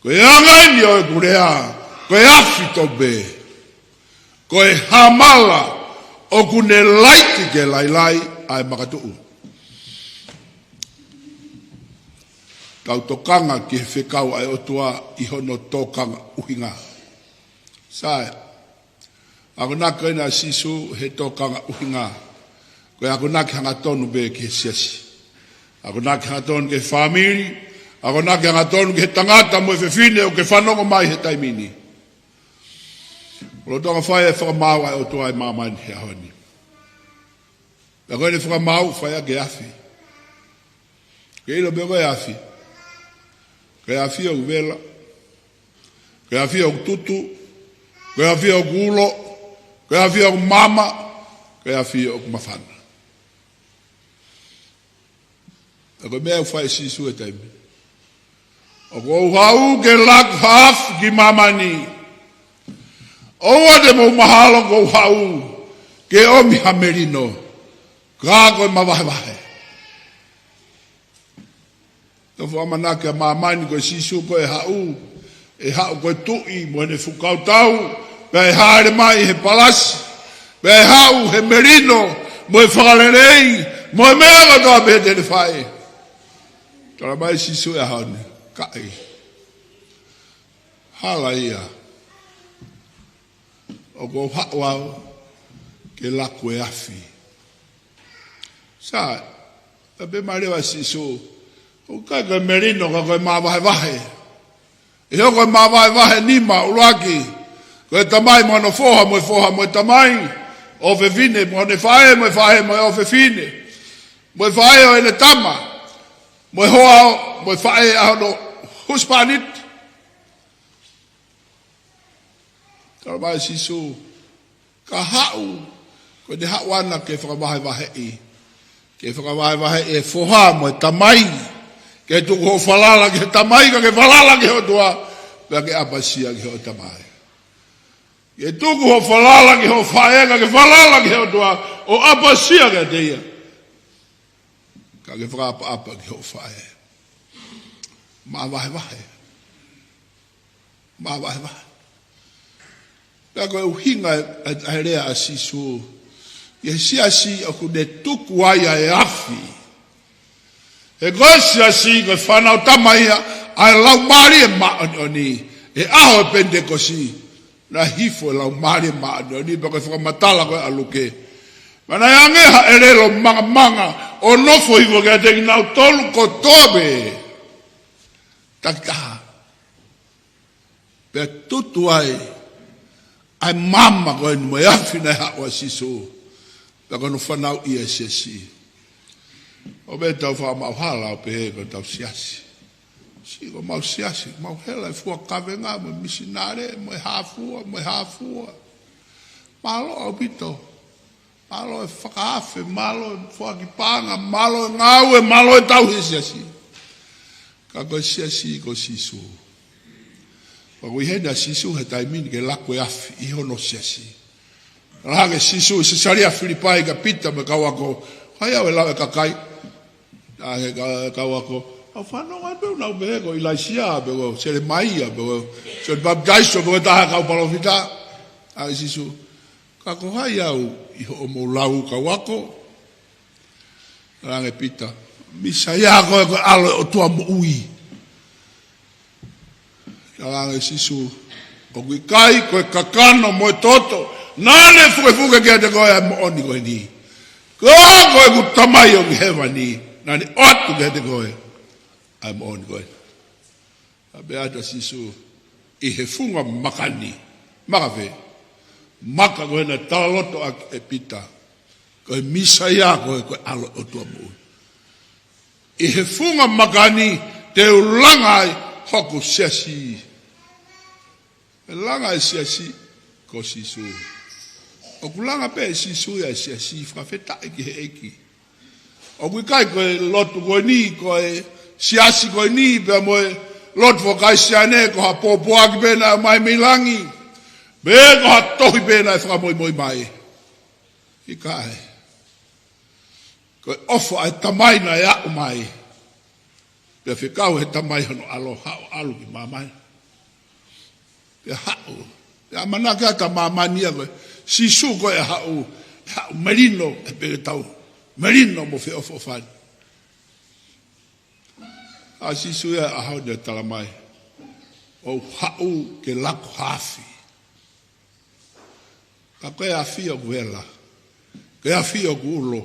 ko e anga ʻeni ʻo ʻeku lea, ko e afi tope, ko e hamala ʻoku ne laiti ke lailai ʻa e makatuʻu. Tau tokanga ki he fekau ʻa e ʻOtua ʻi hono tokanga ʻuhinga. Sai, akonaki ʻeni ʻa Sīsū he tokanga ʻuhinga. Ko e akonaki hangatonu pē ki he siasi. Akonaki hangatonu ki he fāmili. Akonaki hangatonu ki he tangata mo e fefine ʻoku ke fanongo mai he taimi ni. Lolotonga fai e fakamaau ʻa e ʻOtua ʻi māmani he ʻaho ni. Pea ko ʻene fakamaau fai ʻaki e afi. Ke ʻilo pē ko e afi. Ko e afi ʻoku vela. Ko e afi ʻoku tutu. Ko e afi ʻoku ulo. Ko e afi ʻoku mama. Ko e afi ʻoku mafana. Pea ko e meʻa ʻoku fai ʻe Sīsū he taimi. ʻOku ou haʻu ke laku ha afi ki māmani. ʻOua te mou mahalo ʻoku ou haʻu ke ʻomi ha melino, ka ko e mavahevahe. Tau fakamanatu ʻa māmani ko e Sīsū ko e haʻu, ʻe haʻu ko e tuʻi mo ʻene fuʻu kautau, pea ʻe hāʻele mai he palasi, pea ʻe haʻu he melino, mo e fakalelei, mo e meʻa kotoa pē te ne fai. Talamai ʻe Sīsū he ʻaho ni, kaʻi. Hala ia. ʻOku ou haʻu au ke laku e afi. Sai, pea pehē mai leva ʻe Sīsū, ʻoku ʻikai ko e melino ka ko e mavahevahe. ʻE hoko e mavahevahe nima, ʻuluaki ko e tamai mo hono foha, mo e foha mo e tamai, ʻofefine mo ʻene faʻē, mo e faʻē mo e ʻofefine, mo e faʻē ʻo ʻene tama, mo e hoa, mo e faʻē ʻa hono husepāniti. Talamai ʻe Sīsū, ka haʻu, ko ʻene haʻu ʻana ke fakavahevaheʻi. Ke fakavahevaheʻi e foha mo e tamai. Ke tuku hoʻo falala ki he tamai, ka ke falala ki he ʻOtua, pea ke ʻapasia ki hoʻo tamai. Ke tuku hoʻo falala ki hoʻo faʻē, ka ke falala ki he ʻOtua, ʻo ʻapasia kiate ia. Ka ke fakaʻapaʻapa ki hoʻo faʻē. Mavahevahe. Mavahevahe. Pea ko e ʻuhinga ʻa e, ʻa e lea ʻa Sīsū, ʻi he siasi ʻoku ne tuku ai ʻa e afi. He ko e siasi ko e fānau tama ia ʻa e Laumālie Māʻoniʻoni, he ʻaho ʻo e Penitekosi, naʻe hifo e Laumālie Māʻoniʻoni, pea ko e fakamatala ko ē ʻa Luke. Pea naʻe hangē ha ʻelelo mangamanga, ʻo nofo hifo kiate kinautolu kotoa pē. Takitaha. Pea tutu ai ʻa e maama ko eni mo e afi naʻe haʻu ai ʻa Sīsū. Pea ko hono fanauʻi ʻa e siasi. ʻO pehē tau fakamaʻu hala ʻo pehē ko ʻetau siasi. Siʻi ko ʻemau siasi, mau hela he fua kavenga mo e misinale, mo e hā fua, mo e hā fua. Mālō ʻaupito. Mālō e fakaafe, mālō e foaki paʻanga, mālō e ngāue, mālō e tauhi e siasi. Ka ko e siasi ko Sīsū. Pea ko e ʻi heni ʻa Sīsū he taimi ni ke laku e afi ʻi hono siasi. Talaange ʻe Sīsū ʻi Sesalia Filipai kia Pita mo e kau ako, ʻai au ʻo lau e kakai. Talaange ʻe he ka-, kau ako, ʻoku fanongo atu pē ʻoku nau pehē ko ʻIlaisiā, pe ko Selemaia, pe ko Sione Papitaiso, pe ko e taha e kau palōfita. Talaange ʻe Sīsū, ka ko hai au ʻi hoʻomou lau, kau ako? Talaange ʻe Pita, Mīsaia koe, ko e ʻAlo ʻo e ʻOtua moʻui. Talaange ʻe Sīsū, ʻoku ʻikai ko e kakano mo e toto naʻa ne fukefuke kiate koe ʻa e moʻoni ko eni. Ka ko ʻeku Tamai ʻoku ʻi hēvani naʻa ne ʻoatu kiate koe ʻa e moʻoni ko eni. Pea pehē atu ʻa Sīsū, ʻi he funga maka ni. Maka fē? Maka ko ē naʻe talaloto ʻaki ʻe Pita, ko e Mīsaia koe, ko e ʻAlo ʻo e ʻOtua moʻui. ʻI he funga maka ni te u langa ai hoku siasi. ʻE langa e siasi ko Sīsū. ʻOku langa pē ʻe Sīsū ia e siasi, fakafetaʻi ki he ʻEiki. ʻOku ʻikai ko e lotu ko eni, ko e siasi ko eni, pea mo e lotu faka-Kalisitiane, ko ha pōpoaki pē naʻe ʻomai mei langi, pe ko ha tohi pē naʻe fakamoimoi mai. ʻIkai. Ko e ʻofa ʻa e Tamai naʻe aʻu mai. Pea fekau ʻe he Tamai hono ʻAlo, haʻu ʻalu ki māmani. Pea haʻu. Pea ʻamanaki ʻa e māmani ia ko e Sīsū ko e haʻu, haʻu melino, ʻe pehē tau melino mo feʻofoʻofani. ʻA Sīsū ia ʻaho ni ʻo talamai, ʻoku ou haʻu ke lako ha afi. Ka ko e afi ʻoku vela, ko e afi ʻoku ulo.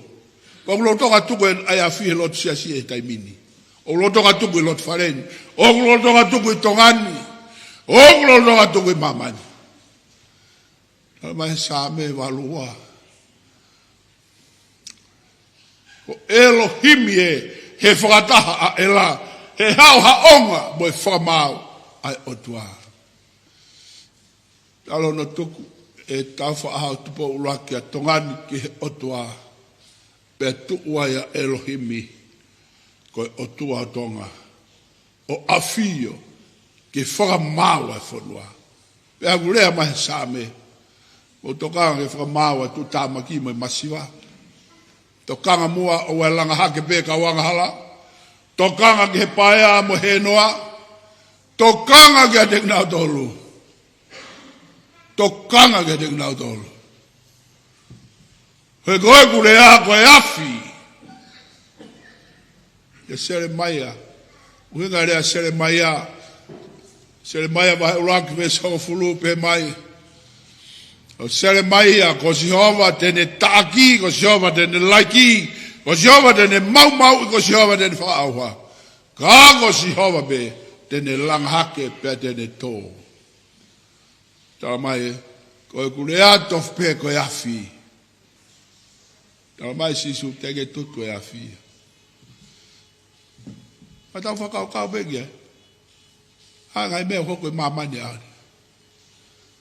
Ka ʻoku lolotonga tuku ʻa e afi he lotu siasi he taimi ni. ʻOku lolotonga tuku he loto fale ni. ʻOku lolotonga tuku he Tonga ni. ʻOku lolotonga tuku he māmani. Talamai he Saame valu ua, ko ʻElohimi ē, he fakataha ʻa ʻEla, he haʻohaʻonga mo e fakamaau ʻa e ʻOtua. Talu hono tuku ʻe he taufaʻahi ʻo Tupou ʻUluaki ʻa Tonga ni ki he ʻOtua, pea tuʻu ai ʻa ʻElohimi, ko e ʻOtua ʻo Tonga, ʻo ʻafio ke fakamaau ʻa e fonua. Pea ʻoku lea mai he Saame, mou tokanga ke fakamaau ʻa e tuʻutāmaki mo e masiva. Tokanga muʻa ʻoua ʻe langa hake pē kau angahala. Tokanga ki he paea mo e henoa. Tokanga kiate kinautolu. Tokanga kiate kinautolu. He ko ʻeku lea ko e afi. ʻIa Selemaia. ʻUhinga e lea Selemaia. Selemaia vahe ʻuluaki veesi hongofulu pehē mai, ʻo Selemaia, ko Sihova te ne taʻaki, ko Sihova te ne laiki, ko Sihova te ne maumauʻi, ko Sihova te ne fakaʻauha. Ka ko Sihova pē te ne langa hake pea te ne tō. Talamai, ko ʻeku lea tofu pē ko e afi. Talamai Sīsū te ke tutu e afi. Ka tau fakakaukau pē ki ai. Hanga e meʻa hoko ʻi māmani ʻaho ni.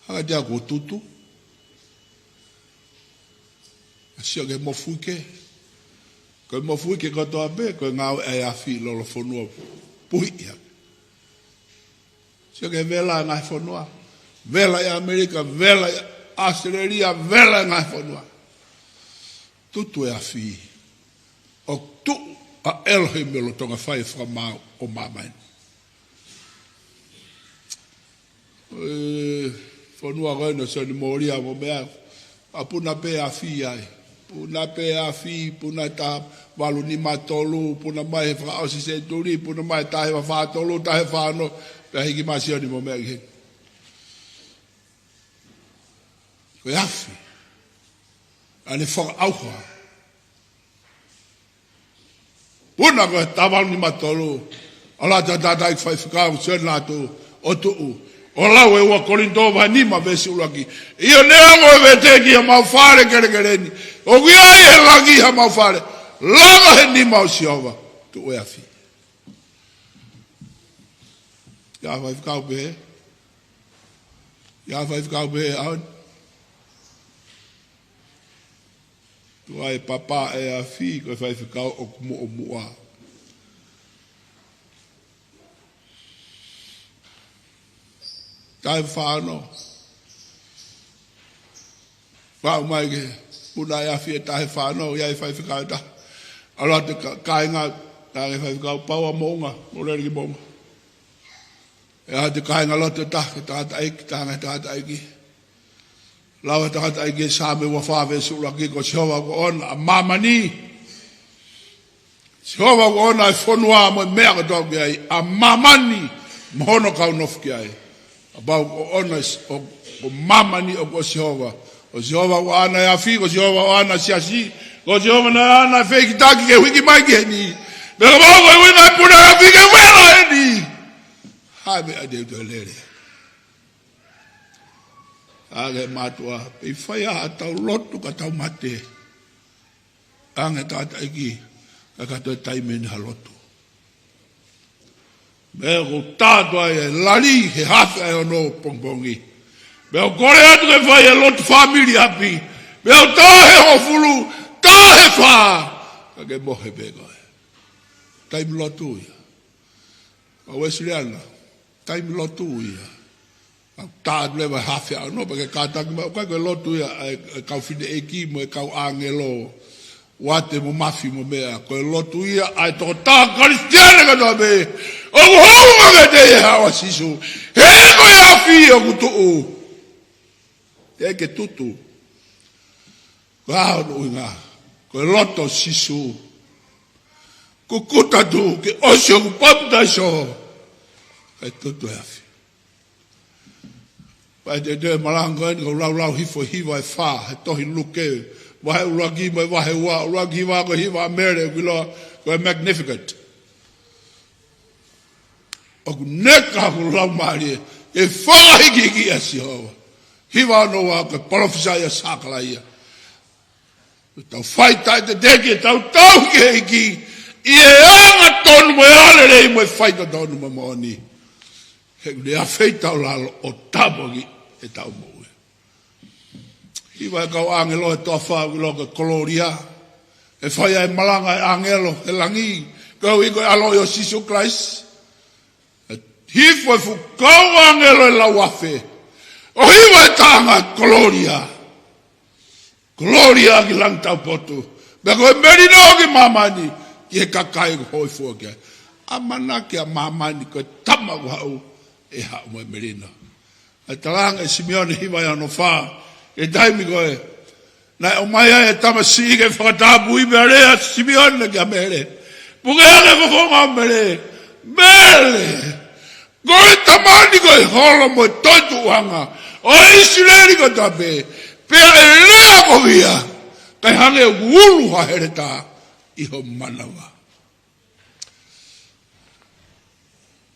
Hanga te au ko tutu. ʻA sio ki he mofuike. Ko e mofuike kotoa pē, ko e ngāue ʻa e afi ʻi lolofonua puhi ia. Sio ki he vela ʻa e ngaahi fonua. Vela ʻi ʻAmelika, vela ʻi ʻAositelēlia, vela ʻi ngaahi fonua. Tutu e afi. ʻOku tuʻu ʻa ʻElohimi lolotonga fai e fakamaau ʻo māmani. ʻE, fonua ko eni ʻo Sionimōlia mo meʻa, ʻa puna pē afi ai. Puna pē afi, puna taha valu nima tolu, puna mai he fakaʻosi senituli, puna mai taha hiva fā tolu, taha hiva fā ono, pea hiki mai Sione mo meʻa ki heni. Ko e afi. ʻA ʻene fakaʻauha. Puna ko e taha valu nima tolu, ʻalu atu ʻa e tangataʻeiki faifekau, Sione Lātū, ʻo tuʻu. ʻO lau e ua Kolinitō vahe nima veesi ʻuluaki. ʻIo, neongo e vete ki hamau fale kelekele ni, ʻoku ʻi ai he langi hamau fale. Langa he nima ʻo Sihova. Tuʻu e afi. ʻIa faifekau pē. ʻIa faifekau pē, ʻaho ni. Tuʻu ai e papa ʻa e afi, ko e faifekau ʻoku muʻomuʻa. Taha hiva fā ono. Pau mai ke puna e afi he taha hiva fā ono, ʻi ai e faifekau ʻe taha. ʻAlu atu e ka-, kāinga, ka e faifekau pau ʻa Moʻunga, mo lele ki Moʻunga. ʻE ʻalu atu e kāingalotu ʻe taha ki he tangataʻeiki, tangataʻeiki. Lau ʻe he tangataʻeiki e Saame ua fā veesi ʻuluaki, ko Sihova ʻoku ʻoʻona ʻa māmani. Sihova ʻoku ʻoʻona e fonua mo e meʻa kotoa ʻoku ʻi ai, ʻa māmani mo hono kau nofo ki ai. Kapau ʻoku ʻoʻona s-, ʻo, ko māmani ʻoku ʻo Sihova. Ko Sihova ʻoku ʻaʻana e afi, ko Sihova ʻoku ʻaʻana e siasi, ko Sihova naʻe ʻaʻana e fehikitaki ke hiki mai ki heni. Pea kapau ko e ʻuhinga e puna e afi ke vela heni. Hā e meʻa te u toe lele? ʻA e mātuʻa, pea fai ʻa e tau lotu ka tau mate. Ange tangataʻeiki, ka ka toe taimi eni ha lotu. Meʻa ʻoku tātā ai e lali he hafe ʻa e ono pongipongi. Meʻa ʻoku kole atu ke fai e lotu fāmili ʻapi. Meʻa ʻoku tā he hongofulu, tā he fā. Ka ke mohe pē koe. Taimi lotu ia. ʻA Uēsiliana, taimi lotu ia. ʻA tā atu leva hafe ʻa ono, pea ke kātaki mai, ʻoku ʻikai ko e lotu ia ʻa e, ʻa e kau fineʻeiki mo e kau ʻāngelo, uate mo mafi mo meʻa, ko e lotu ia ʻa e tokotaha Kalisitiane kotoa pē, ʻoku hounga kiate ia ʻa Sīsū. He ko e afi ʻoku tuʻu. Teʻeki ke tutu. Ko e hā hono ʻuhinga? Ko e loto ʻo Sīsū. Kukuta atu ke ʻosi hoku papitaiso, kae tutu e afi. Pea te te malanga eni ko e laulau hifo hiva ʻe fā he tohi Luke, vahe ʻuluaki mo e vahe ua. ʻUluaki hiva ko e hiva ʻa Mele, ʻoku ʻiloa ko e Magnificat. ʻOku neka hoku laumālie ke fakahikihikiʻi ʻa Sihova. Hiva ono ua ko e palōfisai ʻa Sakalaia. Tau fai taʻetetetete, tau tauhi ki he ʻEiki ʻi he angatonu mo e alelei mo e faitotonu mo e moʻoni. He ʻoku ne afeitaulalo ʻo tāpuakiʻi ʻetau moʻui. Hiva e kau ʻāngelo he toafa ʻoku ʻiloa ko e Kololia. ʻE fai ai e malanga ʻa e ʻāngelo he langi, koeʻuhi ko e ʻaloʻi ʻo Sīsū Kalaisi. Hifo e fuʻu kau ʻāngelo ʻe lauafe ʻo hiva e taʻanga, Kololia. Kololia ki langi taupotu. Pea ko e melino ki māmani, ki he kakai ʻoku hōifua ki ai. ʻAmanaki ʻa māmani ko e tama ʻoku haʻu, ʻe haʻu mo e melino. ʻA e talaange ʻe Simione hiva ʻe ono fā, ʻi he taimi ko ē naʻe ʻomai ai e tamasiʻi ke fakatapui, pea lea ʻa Simione kia Mele. Puke hake e fofonga ʻo Mele. Mele, ko e tama ni ko e holo mo e toetuʻuʻanga ʻo ʻIsileli kotoa pē. Pea ʻe lea kovi ia, kae hangē ʻoku ulu ha heletā ʻi ho manava.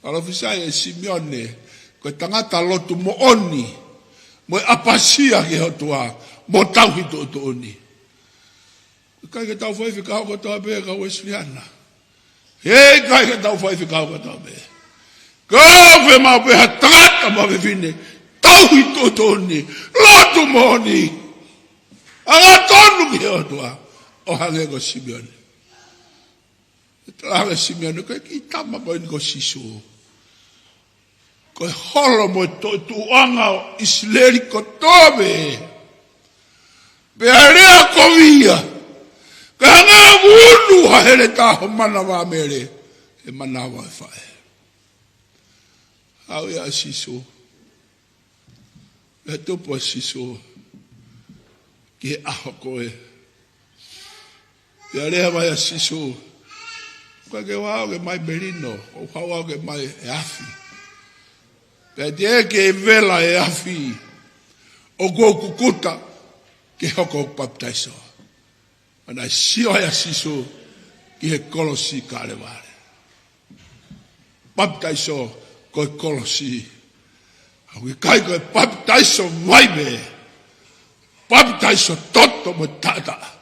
Palōfisai ʻe Simione, ko e tangata lotu moʻoni, mo e ʻapasia ki he ʻOtua, mo tauhi tuʻutuʻuni. ʻIkai ke tau faifekau kotoa pē kau Uēsiliana. He ʻikai ke tau faifekau kotoa pē. Ka ʻoku fiemaʻu pē ha tangata mo ha fefine tauhi tuʻutuʻuni, lotu moʻoni, angatonu ki he ʻOtua, ʻo hangē ko Simione. Talaange ʻe Simione, ko e kiʻi tama ko eni ko Sīsū, ko e holo mo e toetuʻuʻanga ʻo ʻIsileli kotoa pē. Pea lea kovi ia, kae hangē ʻoku ulu ha heletā ʻi ho manava Mele, he manava ʻo e faʻē. Haʻu ia ʻa Sīsū. Pea tupu ʻa Sīsū ki he ʻaho ko ē. Pea lea mai ʻa Sīsū, ʻoku ʻikai ke u haʻu ke ʻomai melino, ʻoku ou haʻu au ke ʻomai e afi. Pea teʻeki ke vela e afi ʻoku ou kukuta ke hoko hoku papitaiso. Pea naʻe sio ai ʻa Sīsū ki he kolosi Kalevale. Papitaiso ko e kolosi. ʻOku ʻikai ko e papitaiso vaive. Papitaiso toto mo taʻataʻa.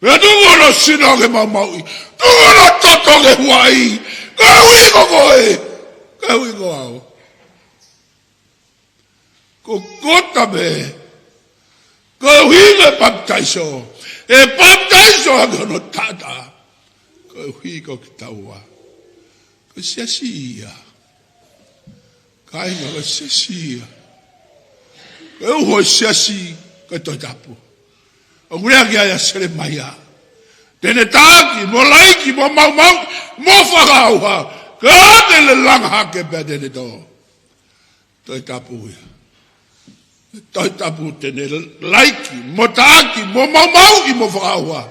Pea tuku hono sino ke maumauʻi. Tuku hono toto ke huaʻi. Koeʻuhi ko koe, koeʻuhi ko au. Ko kota pē, koeʻuhi ko e papitaiso. ʻE papitaiso ʻaki hono taʻataʻa. Koeʻuhi ko kitaua. Ko e siasi ia. Kāinga, ko e siasi ia. Ko e uho e siasi, ko e Tohi Tapu. ʻOku lea ki ai ʻa Selemaia. Te ne taʻaki, mo laiki, mo maumauʻi, mo fakaʻauha. Ka te ne langa hake pea te ne tō. Tohi Tapu ia. Tohi Tapu te ne laiki, mo taʻaki, mo maumauʻi, mo fakaʻauha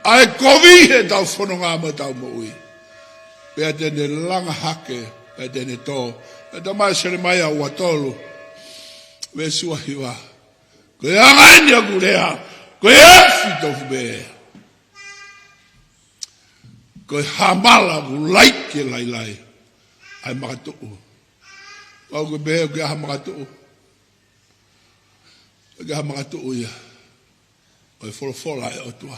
ʻa e kovi heʻetau fononga mo ʻetau moʻui. Pea te ne langa hake, pea te ne tō. Pea talamai ʻe Selemaia ua tolu, veesi ua hiva. Ko e anga eni ʻoku lea, ko e afi tofu pē. Ko e hamala ʻoku laiki e lailai ʻa e makatuʻu. Pau ke pehē ʻoku ʻi ai ha makatuʻu. ʻOku ʻi ai ha makatuʻu ia. ʻO e folofola ʻa e ʻOtua.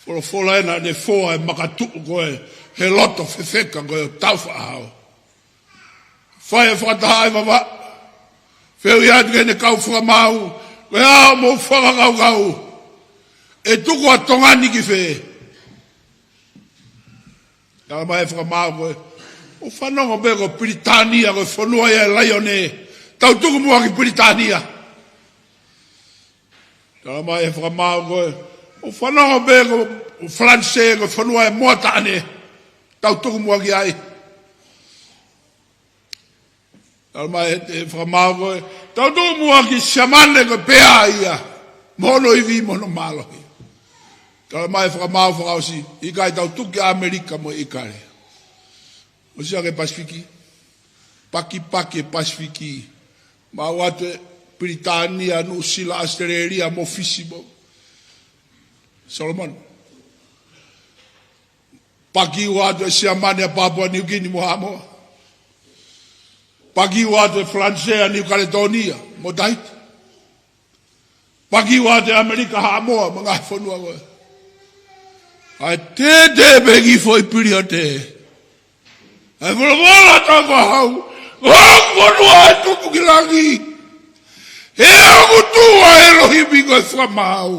Folofola ena naʻa ne foa e makatuʻu ko ē he loto fefeka ko ē ʻo Tāufaʻāhau. Fai e fakataha ʻi Vavaʻu. Fehuʻi atu ki heʻene kau fakamaau, ko e hā hoʻomou fakakaukau? ʻE tuku ʻa Tonga ni ki fē? Talamai ʻe he fakamaau ko ē, ʻoku fanongo pē ko Pilitānia ko e fonua ia ʻo e laione. Tau tuku muʻa ki Pilitānia. Talamai ʻe he fakamaau ko ē, ʻoku fanongo pē ko Falanisē ko e fonua ʻo e moa taʻane. Tau tuku muʻa ki ai. Talamai ʻe he fakamaau ko ē, tau tuku muʻa ki Siamane ko e pea ia, mo hono ivi mo hono mālohi. Talamai ʻe he fakamaau fakaʻosi, ʻikai, tau tuku ki ʻAmelika mo ʻIkale. ʻOsi ange Pasifiki, pakipaki e Pasifiki, maʻu atu ʻe Pilitānia, Nuʻusila, ʻAositelēlia, mo Fisi mo Solomone. Paki ua atu ʻe Siamane ʻa Papua Niukini mo Haʻamoa. Paki ua atu ʻe Falanisē ʻa Niu Kaletōnia mo Tahiti. Paki ua atu ʻe ʻAmelika Haʻamoa mo e ngaahi fonua ko ē. ʻA e tētē pē ki foʻi piliote. ʻA e folofola ʻa e Tamai, ko au, ko hoku fonua ʻe tupu ki langi. He ʻoku tuʻu ʻa ʻElohimi ko e fakamaau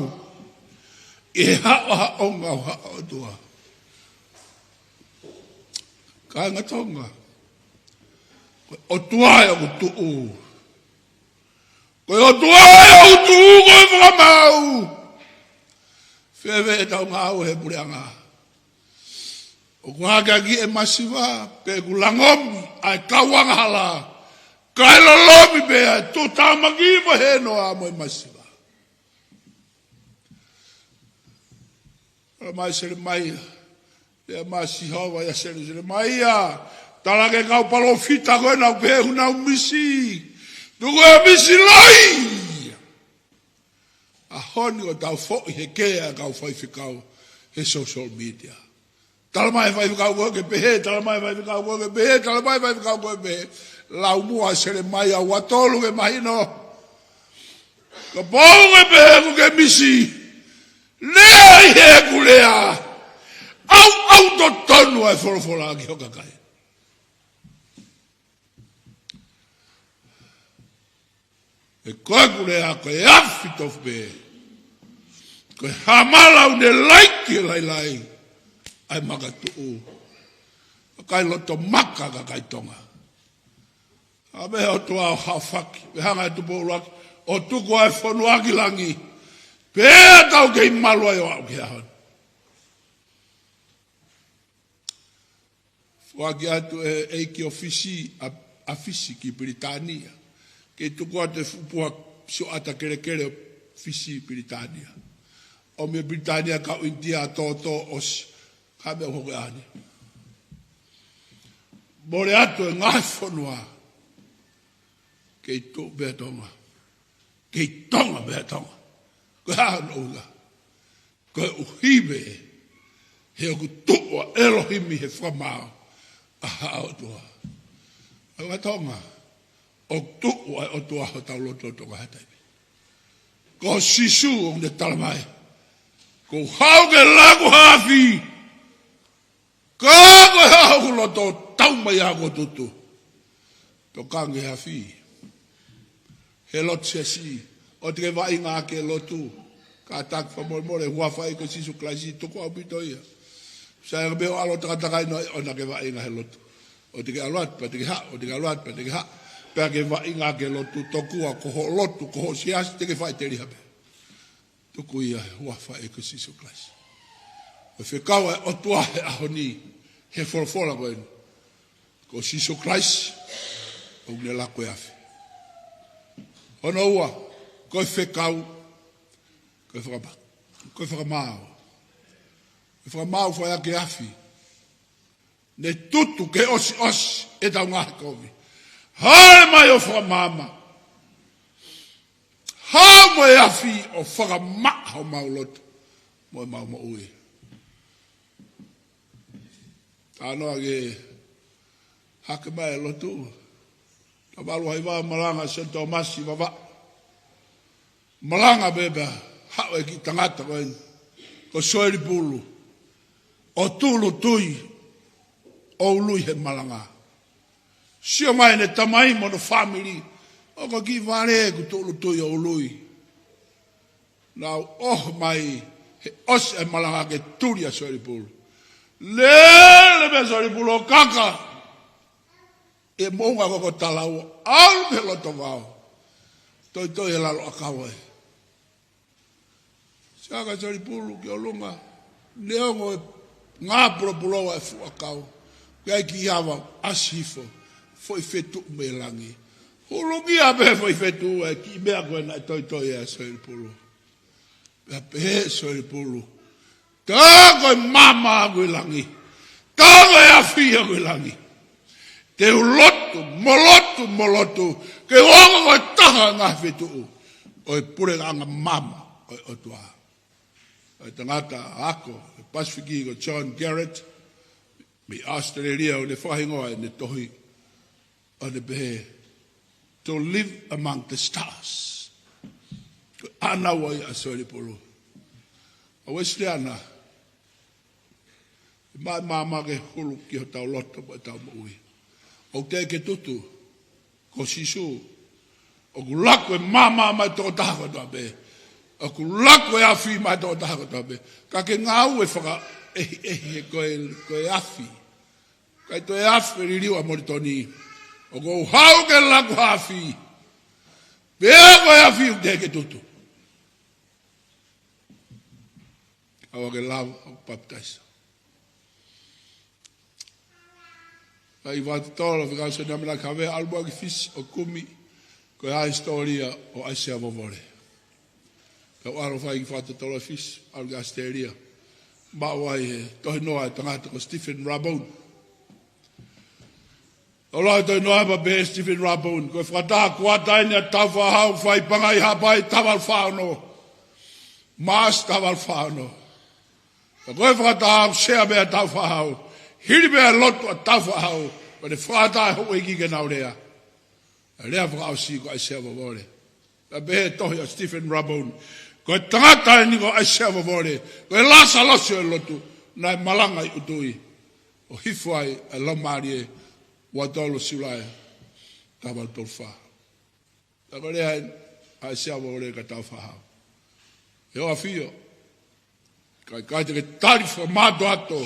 ʻi he haʻohaʻonga ʻo haʻo ʻOtua. Kāinga Tonga, ko e ʻOtua ē ʻoku tuʻu. Ko e ʻOtua ē ʻoku tuʻu ko e fakamaau. Fēfē ʻetau ngāue he puleʻanga? ʻOku hake ʻaki e masiva, pe ʻoku langomi ʻa e kau angahala, kae lolomi pē ʻa e tuʻutāmaki mo e hēnoa mo e masiva? Talamai ʻe Selemaia, pea mai Sihova ia Sele-, Selemaia, tala ki he kau palōfita ko ena ʻoku pehē ʻoku nau misi. Tuku e misi loi. ʻAho ni ʻoku tau foʻi he kē ʻa e kau faifekau he social media. Talamai ʻe he faifekau ko ē ke pehē, talamai ʻe he faifekau ko ē ke pehē, talamai ʻe he faifekau ko ē ke pehē. Lau muʻa Selemaia ua tolu ke mahino. Kapau ʻoku ke pehē ʻoku ke misi, lea ʻi heʻeku lea. ʻAuʻau totonu ʻa e folofola ki ho kakai. He ko ʻeku lea ko e afi tofu pē. Ko e hāmala ʻoku ne laiki e lailai ʻa e makatuʻu. Kakai loto maka, kakai Tonga. ʻA, pea ʻOtua ʻo haofaki, pea hanga ʻe Tupou ʻUluaki ʻo tuku ʻa e fonua ki langi. Pea tau kei malu ai ʻo aʻu ki he ʻaho ni. Foaki atu ʻe he ʻeiki ʻo Fisi, ʻa, ʻa Fisi ki Pilitānia. Kei tuku atu e fuʻu puha sioʻata kelekele ʻo Fisi Pilitānia. ʻOmi ʻe Pilitānia kau ʻInitia ʻo tōtō ʻosi. Ka meʻa hoko ʻaho ni. Mole atu e ngaahi fonua. Kei tuʻu pē ʻa Tonga. Kei Tonga pē ʻa Tonga. Ko e hā hono ʻuhinga? Koeʻuhi pē he ʻoku tuʻu ʻa ʻElohimi he fakamaau ʻa haʻa ʻOtua. ʻA e Tonga, ʻoku tuʻu ʻa e ʻOtua hotau loto Tonga he taimi. Ko Sīsū ʻoku ne talamai, kuo u haʻu ke laku ha afi. Ka ko e hā hoku loto, tau mai ʻa hoku tutu. Tokanga ki he afi. He lotu siasi, ʻoua te ke vaʻinga ki he lotu. Kātaki fakamolemole, huafa ʻi he ʻEiki ko Sīsū Kalaisi, tuku ʻaupito ia. Sai ange pē hoʻo ʻalu ʻo takatakai noa, ʻoua naʻa ke vaʻinga he lotu. ʻOua te ke ʻalu atu, pea te ke haʻu, ʻoua te ke ʻalu atu, pea te ke haʻu. Pea ke vaʻinga ki he lotu, tokua ko hoʻo lotu, ko hoʻo siasi, te ke faʻiteliha pē. Tuku ia he huafa ʻo e ʻEiki ko Sīsū Kalaisi. Ko e fekau ʻa e ʻOtua he ʻaho ni, he folofola ko eni. Ko Sīsū Kalaisi, ʻoku ne laku e afi. Hono ua, ko e fekau, ko e fakama-, ko e fakamaau. Ko e fakamaau fai ʻaki e afi. Ne tutu ke ʻosiʻosi ʻetau ngaahi kovi. Hale mai ʻo fakamaama. Haʻu mo e afi ʻo fakamaʻa homau loto mo ʻemau moʻui. Talanoa ki he hake mai e lotu. Tavalu haiva malanga Seni Tōmasi Vavaʻu. Malanga pē pea haʻu e kiʻi tangata ko eni, ko Soeli Pulu, ʻo tūʻulutui ʻo ului he malanga. Sio mai ʻene tamai mo hono fāmili, ʻoku kiʻi vale ʻeku tūʻulutui ʻo ului. Nau ʻoho mai ʻOsi e malanga ke tuli ʻa Soilipulu. Lele pē Soilipulu ʻo kaka ʻi he moʻunga ko ē ko Talaua, ʻalu ki he loto vao. Toitoi he lalo ʻakau ai. Sio ange ʻa Soilipulu ki ʻolunga. Neongo e ngā pulopulou ʻa e fuʻu ʻakau, ʻoku ʻi ai e kiʻi ava ʻasi hifo, foʻi fetuʻu mei langi. Hulungia pē foʻi fetuʻu ʻa e kiʻi meʻa ko ē naʻe toitoi ai ʻa Soilipulu. Pea pehē ʻe Soilipulu: Tā ko e maama ʻoku ʻi langi. Tā ko e afi ʻoku ʻi langi. Te u lotu, mo lotu, mo lotu, ke u hoko ko e taha ʻo e ngaahi fetuʻu ʻo e puleʻanga maama ʻo e ʻOtua. ʻA e tangata ako ʻi he Pasifiki ko John Garrett, mei ʻAositelēlia, ʻoku ne fakahingoa ʻene tohi, ʻo ne pehē, To Live Among the Stars. Ko e ʻānaua ia ʻa Soilipulu. ʻA Uēsiliana, ʻe maʻu e maama ke hulu ki hotau loto mo ʻetau moʻui. ʻOku teʻeki tutu, ko Sīsū, ʻoku laku e maama maʻa e tokotaha kotoa pē. ʻOku laku e afi maʻa e tokotaha kotoa pē. Ka ke ngāue fakaʻehiʻehi he ko e, ko e afi. ʻIkai toe afi e liliu ʻa Molitoni. ʻOku ou haʻu ke laku ha afi. Pea ko e afi ʻoku teʻeki tutu. ʻAua ke lava ʻo papitaiso. Fai fakatotolo, fekau Sione ʻAmanaki Havea, ʻalu muʻa ki Fisi ʻo kumi ko e hā e hisitōlia ʻo ʻAisea Vovole. Pea u ʻalu ʻo fai kiʻi fakatotolo ʻi Fisi, ʻalu ki ʻAositelēlia. Maʻu ai e tohinoa ʻa e tangata ko Stephen Rabon. ʻO lau e tohinoa pea pehē ʻe Stephen Rabon: Ko e fakataha kuata eni ʻa Tāufaʻāhau, fai Pangai Haʻapai, taha valu fā ono. Maʻasi taha valu fā ono. Ka ko e fakataha ʻoku sea pē ʻa Tāufaʻāhau. Hili pē ʻa e lotu ʻa Tāufaʻāhau, pea ne fakataha e houʻeiki ke nau lea. ʻA e lea fakaʻosi ko ʻAisea Vovole. Pea pehē ʻe he tohi ʻa Stephen Rabon: Ko e tangata eni ko ʻAisea Vovole, ko e Lasalosi ʻo e lotu, naʻe malanga ʻi ʻUtui, ʻo hifo ai ʻa e Laumālie, ua tolu Siulai, taha valu tolu fā. Pea ko e lea eni ʻa ʻAisea Vovole kia Tāufaʻāhau: ʻE ʻAfio, ka ʻikai te ke tali fakamātoato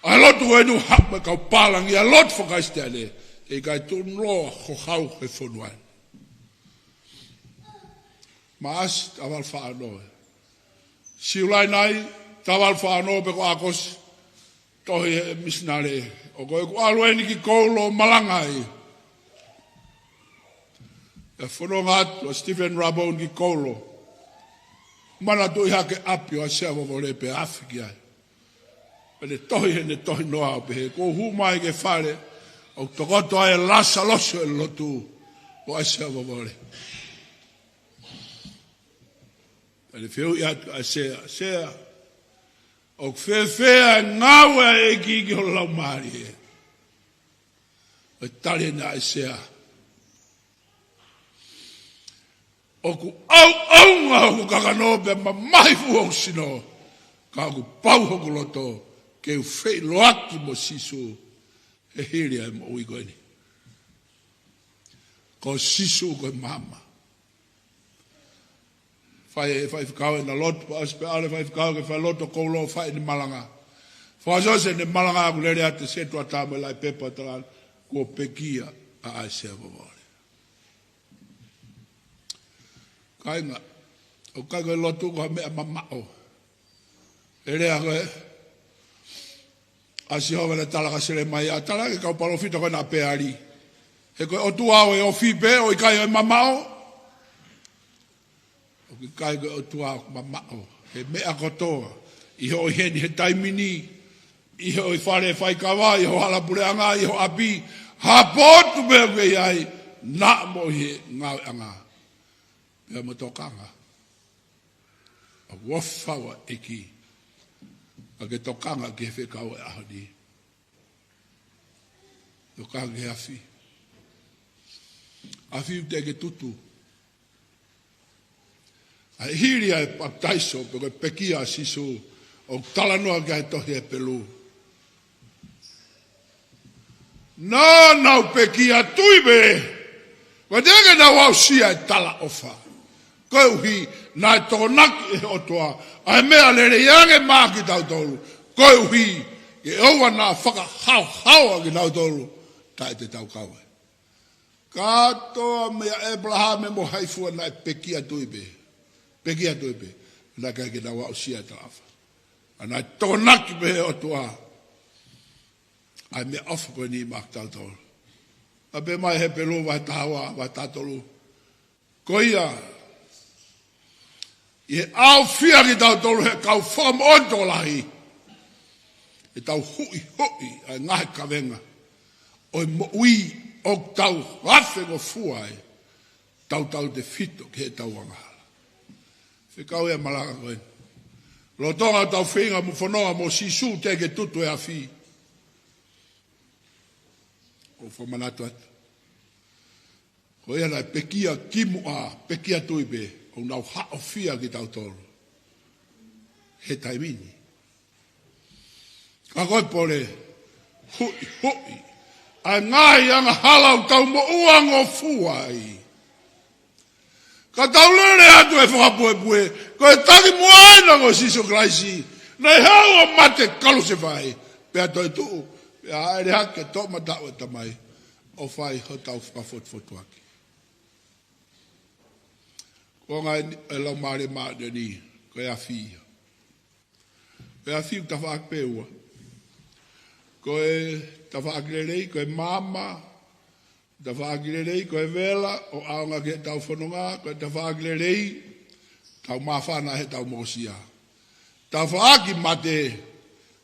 ʻa e lotu ko eni ʻoku haʻu mei he kau pālangi, ʻa e lotu faka-Kalisitiane, ʻe ʻikai tuʻuloa ho hau he fonua ni. Maʻasi taha valu fā ono. Siulai nai, taha valu fā ono pe ko ʻAokosi, tohi ʻe he misinale: ʻOku ou ʻalu eni ki Koulo ʻo malanga ai. ʻE fononga atu ʻa Stephen Rabon ki Koulo, manatuʻi hake ʻapi ʻo ʻAisea Vovole pea afi ki ai. Pea ne tohi heʻene tohinoa ʻo pehē: Kuo u hū mai ki he fale ʻoku tokoto ai e Lasalosi ʻo e lotu, ko ʻAisea Vovole. Pea ne fehuʻi atu kia ʻAisea: ʻAisea, ʻoku fēfē ʻa e ngāue ʻa e ʻEiki ki ho laumālie? ʻO ne tali ʻe ʻAisea: ʻOku ʻauʻaunga hoku kakano pea mamahi fuʻu hoku sino, ka ʻoku pau hoku loto ke u feʻiloaki mo Sīsū he hili ʻa e moʻui ko eni. Ko Sīsū ko e maama. Fai e faifekau ʻena lotu, pea ʻosi pea ʻalu e faifekau ki he falelotu ʻo Koulo ʻo fai ʻene malanga. Fakaʻosiʻosi ʻene malanga ʻoku lele atu e setuata mo e laʻi pepa ʻo tala: Kuo pekia ʻa ʻAisea Vovole. Kāinga, ʻoku ʻikai ko e lotu ko ha meʻa mamaʻo. ʻE lea ko ē ʻa Sihova naʻe tala kia Selemaia, tala ki he kau palōfita ko ē naʻa Peali: He ko e ʻOtua ʻo e ofi pē, ʻo ʻikai ʻo e mamaʻo. ʻOku ʻikai ko e ʻOtua ʻoku mamaʻo he meʻa kotoa, ʻi hoʻo ʻi heni he taimi ni, ʻi hoʻo ʻi fale faikava, ʻi ho hala puleʻanga, ʻi ho ʻapi, ha potu pē ʻoku ke ʻi ai, naʻa mo ʻi he ngāueʻanga. Pea mo e tokanga. ʻOku ʻofa ʻa e ʻEiki ʻa e tokanga ki he fekau ʻo e ʻaho ni. Tokanga ki he afi. Afi ʻoku teʻeki tutu. ʻA e hili ʻa e papitaiso pe ko e pekia ʻa Sīsū, ʻoku talanoa ki ai e tohi Hepelū. Naʻa nau pekia tui pē, ʻoku teʻeki ke nau aʻusia e talaʻofa. Koeʻuhi naʻe tokonaki ʻe he ʻOtua ʻa e meʻa lelei ange maʻa kitautolu, koeʻuhi ke ʻoua naʻa fakahaohaoa kitautolu taʻe te tau kau ai. Kātoa meia ʻĒpalahame mo Haifua naʻe pekia tui pē. Pekia tui pē. Naʻe ʻikai ke nau aʻusia e talaʻofa. ʻA naʻe tokonaki pē ʻe he ʻOtua ʻa e meʻaʻofa ko eni maʻa kitautolu. ʻA pē mai Hepelū vahe taha ua, vahe taha tolu. Ko ia, ʻi he ʻaofia kitautolu ʻe he kau fakamoʻoni tokolahi, ʻe tau huʻihuʻi ʻa e ngaahi kavenga ʻo e moʻui ʻoku tau hafengofua ai, tautautefito ki heʻetau angahala. Fekau ia malanga ko ē. Lolotonga ʻetau feinga mo fononga mo Sīsū teʻeki ke tutu e afi. ʻOku fakamanatu atu. Ko ia naʻe pekia kimuʻa, pekia tui pē, ʻoku nau haʻofia kitautolu he taimi ni. Ka ko e pole, huʻihuʻi ʻa e ngaahi angahala ʻoku tau moʻua ngofua ai. Ka tau lele atu e fakapuepue, ko e taki muʻa ena ko Sīsū Kalaisi, naʻe haʻu ʻo mate kalusefai, pea toetuʻu, pea hāʻele hake toʻomataʻu ʻo e Tamai, ʻo fai hotau fakafotufotuaki. Ko e ngaahi ʻe Laumālie Māʻoniʻoni, ko e afi ia. Ko e afi ʻoku tafaʻaki pē ua. Ko e tafaʻaki lelei, ko e maama, tafaʻaki lelei, ko e vela, ʻo ʻaonga ki heʻetau fononga, ko e tafaʻaki lelei, tau māfana heʻetau mokosia. Tafaʻaki mate,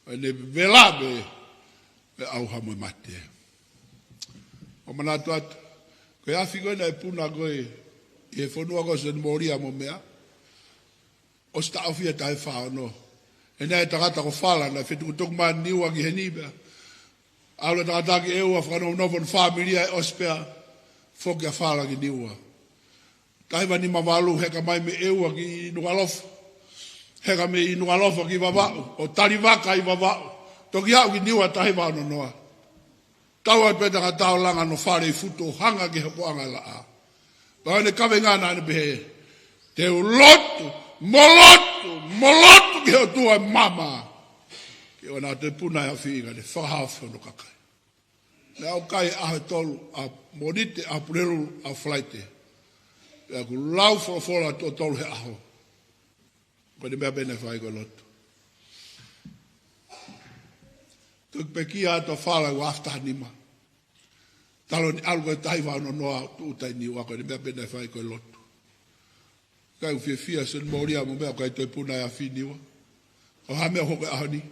ʻene vela pē, ʻe ʻauha mo e mate. ʻOku manatu atu, ko e afi ko ē naʻe puna ko ē ʻi he fonua ko ē ʻo Sione Molia mo meʻa, ʻosi taʻofi ʻa e taha hiva fā ono. ʻE naʻe tangata ko Fala, naʻe fetukutuku mai Niua ki heni pea ʻalu e tangata ki ʻEua, fakanomofo hono fāmili ʻa e ʻosi pea foki ʻa Fala ki Niua. Taha hiva nima valu, heka mai mei ʻEua ki Nukuʻalofa. Heka mei Nukuʻalofa ki Vavaʻu, ʻo tali vaka ʻi Vavaʻu. Toki aʻu ki Niua taha hiva ono noa. Tau ai pē tangata ʻo langa hono fale ʻi Futu ʻo hanga ki he hokoʻanga e laʻā. Pea ʻene kavenga naʻa ne pehē, te u lotu, mo lotu, mo lotu ki he ʻOtua ʻo e maama, ke ʻoua naʻa toe puna e afi ka ne fakahaofi hono kakai. Naʻe ʻaukai ʻaho ʻe tolu, ʻa Mōnite, ʻa Pulelulu, ʻa Falaite. Pea ʻoku lau folofola tuʻo tolu he ʻaho. Ko ʻene meʻa pē naʻe fai ko e lotu. Toki pekia atu ʻa Fala ʻi he ua afe taha nima. Talu ʻene ʻalu ko e taha hiva ono noa ʻo tūʻuta ʻi Niua, ko ʻene meʻa pē naʻe fai ko e lotu. Kae ʻoku fiefia Sione Molia mo meʻa ʻoku ʻikai toe puna e afi ʻi Niua. Ko e hā e meʻa ʻoku hoko he ʻaho ni?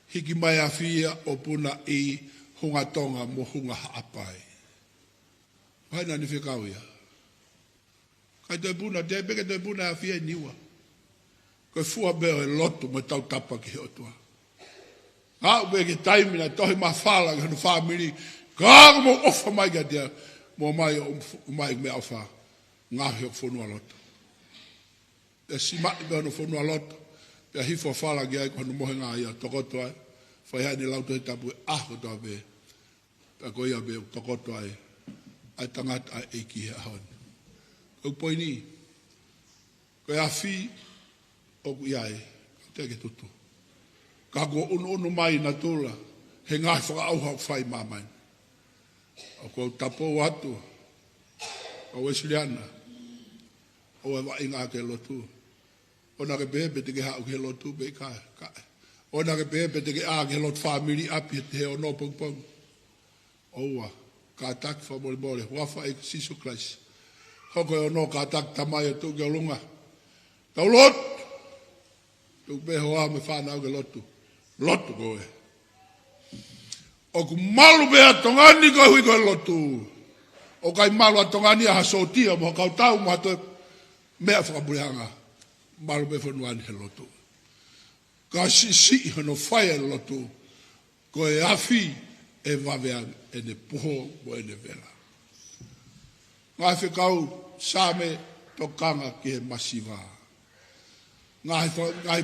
Hiki mai e afi ia ʻo puna ʻi Hunga Tonga mo Hunga Haʻapai. Ko hai naʻa ne fekau ia? ʻIkai toe puna, teʻeki pē ke toe puna e afi ia ʻi Niua. Ko e fua pē ʻo e lotu mo e tautapa ki he ʻOtua. Aʻu pē ki he taimi naʻe tohi mai ʻa Fala ki hono fāmili, ka ʻoku mou ʻofa mai kiate au, mou ō mai ʻo ʻomai meʻaʻofa, ngaohi hoku fonualoto. Pea simaʻi pē hono fonualoto, pea hifo ʻa Fala ki ai, ko hono mohenga ia ʻo tokoto ai, fai ai ʻene lau Tohi Tapu he ʻaho kotoa pē. Pea ko ia pē ʻoku tokoto ai ʻa e tangata ʻa e ʻEiki he ʻaho ni. Ko e poini, ko e afi ʻoku ʻi ai, teʻeki ke tutu. Ka kuo ʻunuʻunu mai ʻi natula he ngaahi fakaʻauha ʻoku fai ʻi māmani. ʻOku ou tapou atu, ʻa e Uēsiliana, ʻoua ʻe vaʻinga ki he lotu. ʻOua naʻa ke pehē pe te ke haʻu ki he lotu pe ʻikai, kae. ʻOua naʻa ke pehē pe te ke ʻā ki he lotu fāmili ʻapi he taha ono pongipongi. ʻOua, kātaki fakamolemole, huafa ʻo Sīsū Kalaisi. Hoko e ono kātaki, Tamai, ʻo tuʻu ki ʻolunga. Tau lotu. Tuku pē hoa mo e fānau ke lotu. Lotu koe. ʻOku malu pē ʻa Tonga ni koeʻuhi ko e lotu. ʻOku ʻikai malu ʻa Tonga ni ʻi ha sōtia mo ha kau tau mo ha toe meʻa fakapuleʻanga. Malu pē fonua ni he lotu. Ka siʻisiʻi hono fai e lotu, ko e afi ʻe vave ange ʻene puho mo ʻene vela. Ngaahi fekau Saame, tokanga ki he masiva. Ngaahi fa-, ngaahi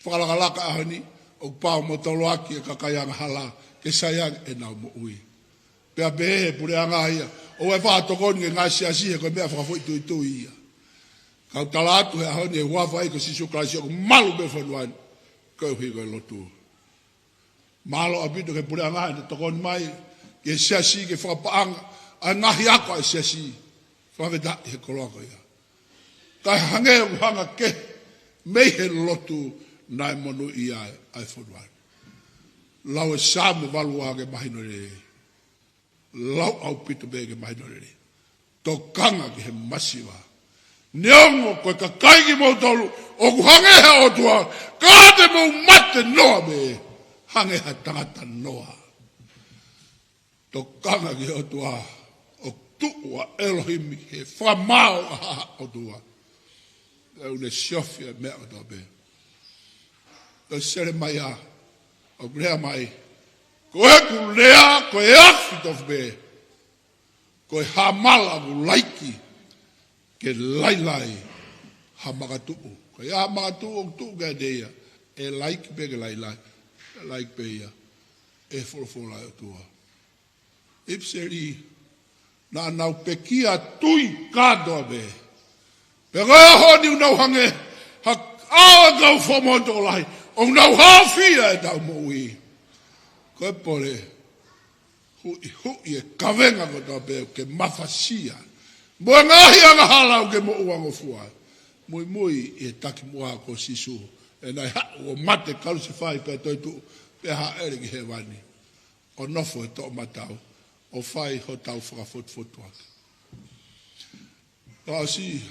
fakalakalaka ʻaho ni, ʻoku pau mo toloaki e kakai angahala ke sai ange ʻenau moʻui. Pea pehē ʻe he puleʻanga ia, ʻOua ʻe faʻa tokoni ki he ngaahi siasi he ko e meʻa fakafoʻituitui ia. Kau tala atu he ʻaho ni ʻe ʻofa ai ko Sīsū Kalaisi ʻoku malu pē fonua ni koeʻuhi ko e lotu. Mālō ʻaupito ki he puleʻanga ʻene tokoni mai ki he siasi ke fakapaʻanga ʻa e ngaahi ako ʻa e siasi. Fakafetaʻi he koloa ko ia. Kae hangē ʻoku hanga kehe mei he lotu naʻe monūʻia ai ʻa e fonua ni. Lau e Saame valu ua ke mahino lelei. Lau ʻaupito pē ke mahino lelei. Tokanga ki he masiva. Neongo ko e kakai kimoutolu ʻoku hangē ha ʻotua, ka te mou mate noa pē hangē ha tangata noa. Tokanga ki he ʻOtua ʻoku tuʻu ʻa ʻElohimi he fakamaau ʻa ha ʻotua. ʻOku ne siofi ʻa e meʻa kotoa pē. Ko Selemaia ʻoku lea mai, ko ʻeku lea ko e afi tofu pē, ko e hāmala ʻoku laiki ke lailai ha makatuʻu. Ko ia ha makatuʻu ʻoku tuʻu kiate ia, ʻe laiki pē ke lailai, ʻe laiki pē ia ʻe he folofola ʻa e ʻOtua. ʻIpiseli, naʻa nau pekia tui kātoa pē. Pea ko e ʻaho ni ʻoku nau hangē ha ʻao ʻa e kau fuamotu tokolahi, ʻoku nau haofia ʻetau moʻui. Ko e pole, huʻihuʻi e kavenga kotoa pē ʻoku ke mafasia. Mo e ngaahi angahala ʻoku ke moʻua ngofua. Muimui ʻi he takimuʻa ko Sīsū. ʻE naʻe haʻu ʻo mate kalusefai pea toetuʻu, pea hāʻele ki hēvani. ʻO nofo he toʻomataʻu, ʻo fai hotau fakafotufotuaki. Fakaʻosi,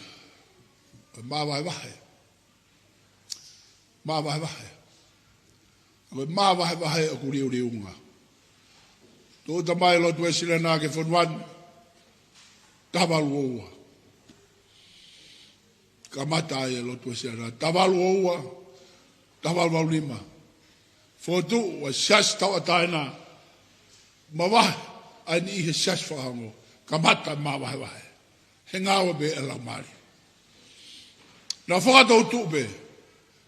ko e māvahevahe. Māvahevahe. Ko e māvahevahe ʻoku liuliunga. Tuʻuta mai e lotu Uēsiliana ki he fonua ni, taha valu ua ua. Kamata ai e lotu Uēsiliana, taha valu ua ua, taha valu valu nima. Fokotuʻu ʻa e siasi tauʻatāina, mavahe ʻa e niʻihi he siasi fakaongo, kamata māvahevahe. He ngāue pē ʻa e Laumālie. Naʻa fakatoutuʻu pē.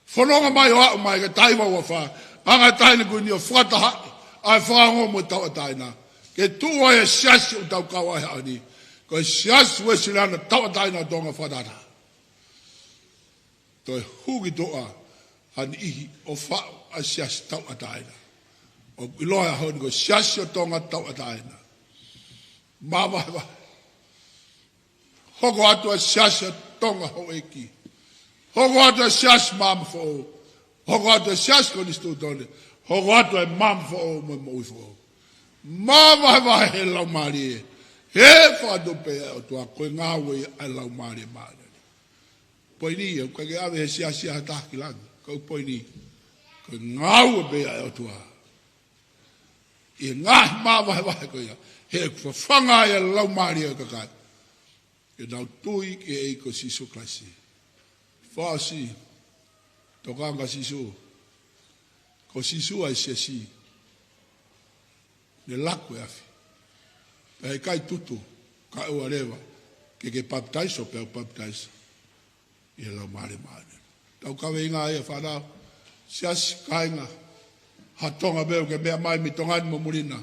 Fononga mai ʻo aʻu mai ki he taha hiva ua fā, ʻa e ngaahi taʻahine kuini ʻo fakatahaʻi ʻa e fakaongo mo e tauʻatāina. Ke tuʻu ai e siasi ʻoku tau kau ai he ʻaho ni. Ko e Siasi Uēsiliana Tauʻatāina ʻo Tonga fakatahataha. Toe hū ki tuʻa ha niʻihi ʻo faʻu ʻa e siasi tauʻatāina. ʻOku ʻiloa he ʻaho ni ko e Siasi ʻo Tonga Tauʻatāina. Māvahevahe. Hoko atu ʻa e Siasi ʻo Tonga Houʻeiki. Hoko atu ʻa e Siasi Maama Foʻou. Hoko atu ʻa e Siasi Konisitūtone. Hoko atu ʻa e Maama Foʻou mo e Moʻui Foʻou. Māvahevahe he Laumālie. He fakatupu pē ʻa e ʻOtua, ko e ngāue ʻa e Laumālie Māʻoniʻoni. Poini ia, ʻoku ʻikai ke ʻave he siasi ha taha ki langi. Ko e poini, ko e ngāue pē ʻa e ʻOtua ʻi he ngaahi māvahevahe ko ia, he ʻoku fafanga ai ʻa e laumālie ʻo e kakai ke nau tui ki he ʻEiki ko Sīsū Kalaisi. Fakaʻosi, tokanga Sīsū, ko Sīsū ʻa e siasi, ne laku e afi. Pea ʻikai tutu, kae ʻoua leva ke ke papitaiso pea u papitaiso ʻi he Laumālie Māʻoniʻoni. Tau kaveinga ia fānau, siasi, kāinga ha Tonga pē ʻoku ke meʻa mai mei Tonga ni mo muli na.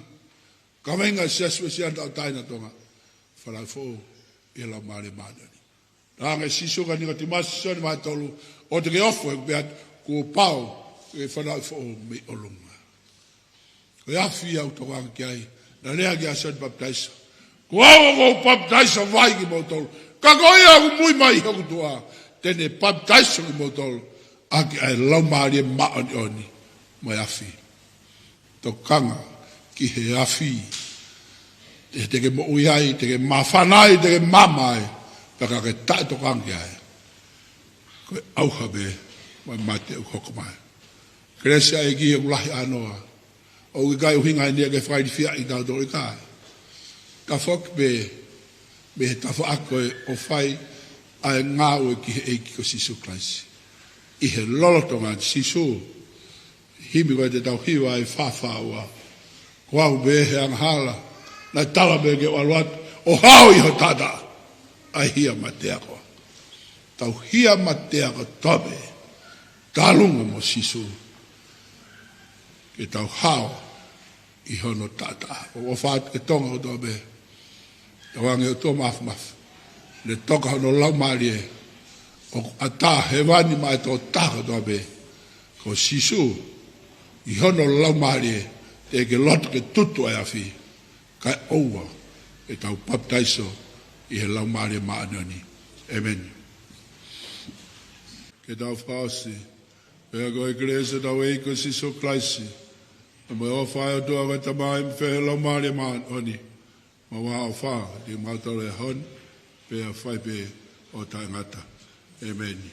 Kaveinga Siasi Uēsiliana Tauʻatāina Tonga, fanauʻi foʻou ʻi he Laumālie Māʻoniʻoni. Talaange ʻe Sīsū kia Nikotīmasi, Sione vahe tolu, ʻoua te ke ofo he ʻoku pehē atu, kuo pau ke fanauʻi foʻou mei ʻolunga. Ko e afi ia ʻoku tokanga ki ai, naʻe lea ki ai ʻa Sione Papitaiso. Ko au ʻoku ou papitaiso vai kimoutolu. Ka ko ia ʻoku mui mai ʻi hoku tuʻa, te ne papitaiso kimoutolu ʻaki ʻa e Laumālie Māʻoniʻoni mo e afi. Tokanga ki he afi. Te, te ke moʻui ai, te ke māfana ai, te ke maama ai, pea ka ke taʻetokanga ki ai, ko e ʻauha pē mo e mate ʻoku hoko mai. Kelesi ʻa e ʻEiki ʻoku lahi ʻānoa. ʻOku ʻikai ʻuhinga eni ia ke fakailifiaʻi kitautolu, ʻikai. Ka foki pē mei he tafaʻaki ko ē ʻo fai ʻa e ngāue ki he ʻEiki ko Sīsū Kalaisi. ʻI he lolotonga ʻa Sīsū, himi ko ē te tau hiva ai, fā fā ua. Ko au pē he angahala, naʻe tala pē ke u ʻalu atu ʻo hao ʻi ho taʻataʻa ʻa e hia mate ako. Tau hia mate ako kotoa pē, tālunga mo Sīsū, ke tau hao ʻi hono taʻataʻa. ʻOku ou ʻofa atu ki Tonga kotoa pē, ʻOange ʻOtua Māfimafi, ne toka hono Laumālie, ʻoku ʻatā hēvani maʻa e tokotaha kotoa pē. Ko Sīsū, ʻi hono Laumālie, te ke loto ke tutu ʻa e afi, kae ʻoua ke tau papitaiso ʻi he Laumālie Māʻoniʻoni. ʻĒmeni. Ke tau fakaʻosi. Pea ko e kelesi ʻa hotau ʻEiki ko Sīsū Kalaisi, ʻa e ʻofa ʻa e ʻOtua ko e Tamai, mo e feohi ʻa e Laumālie Māʻoniʻoni, mo e ʻofa ʻa e ʻOtua ʻi he ʻaho ni, pea ʻo fai pē ʻo taʻengata. ʻĒmeni.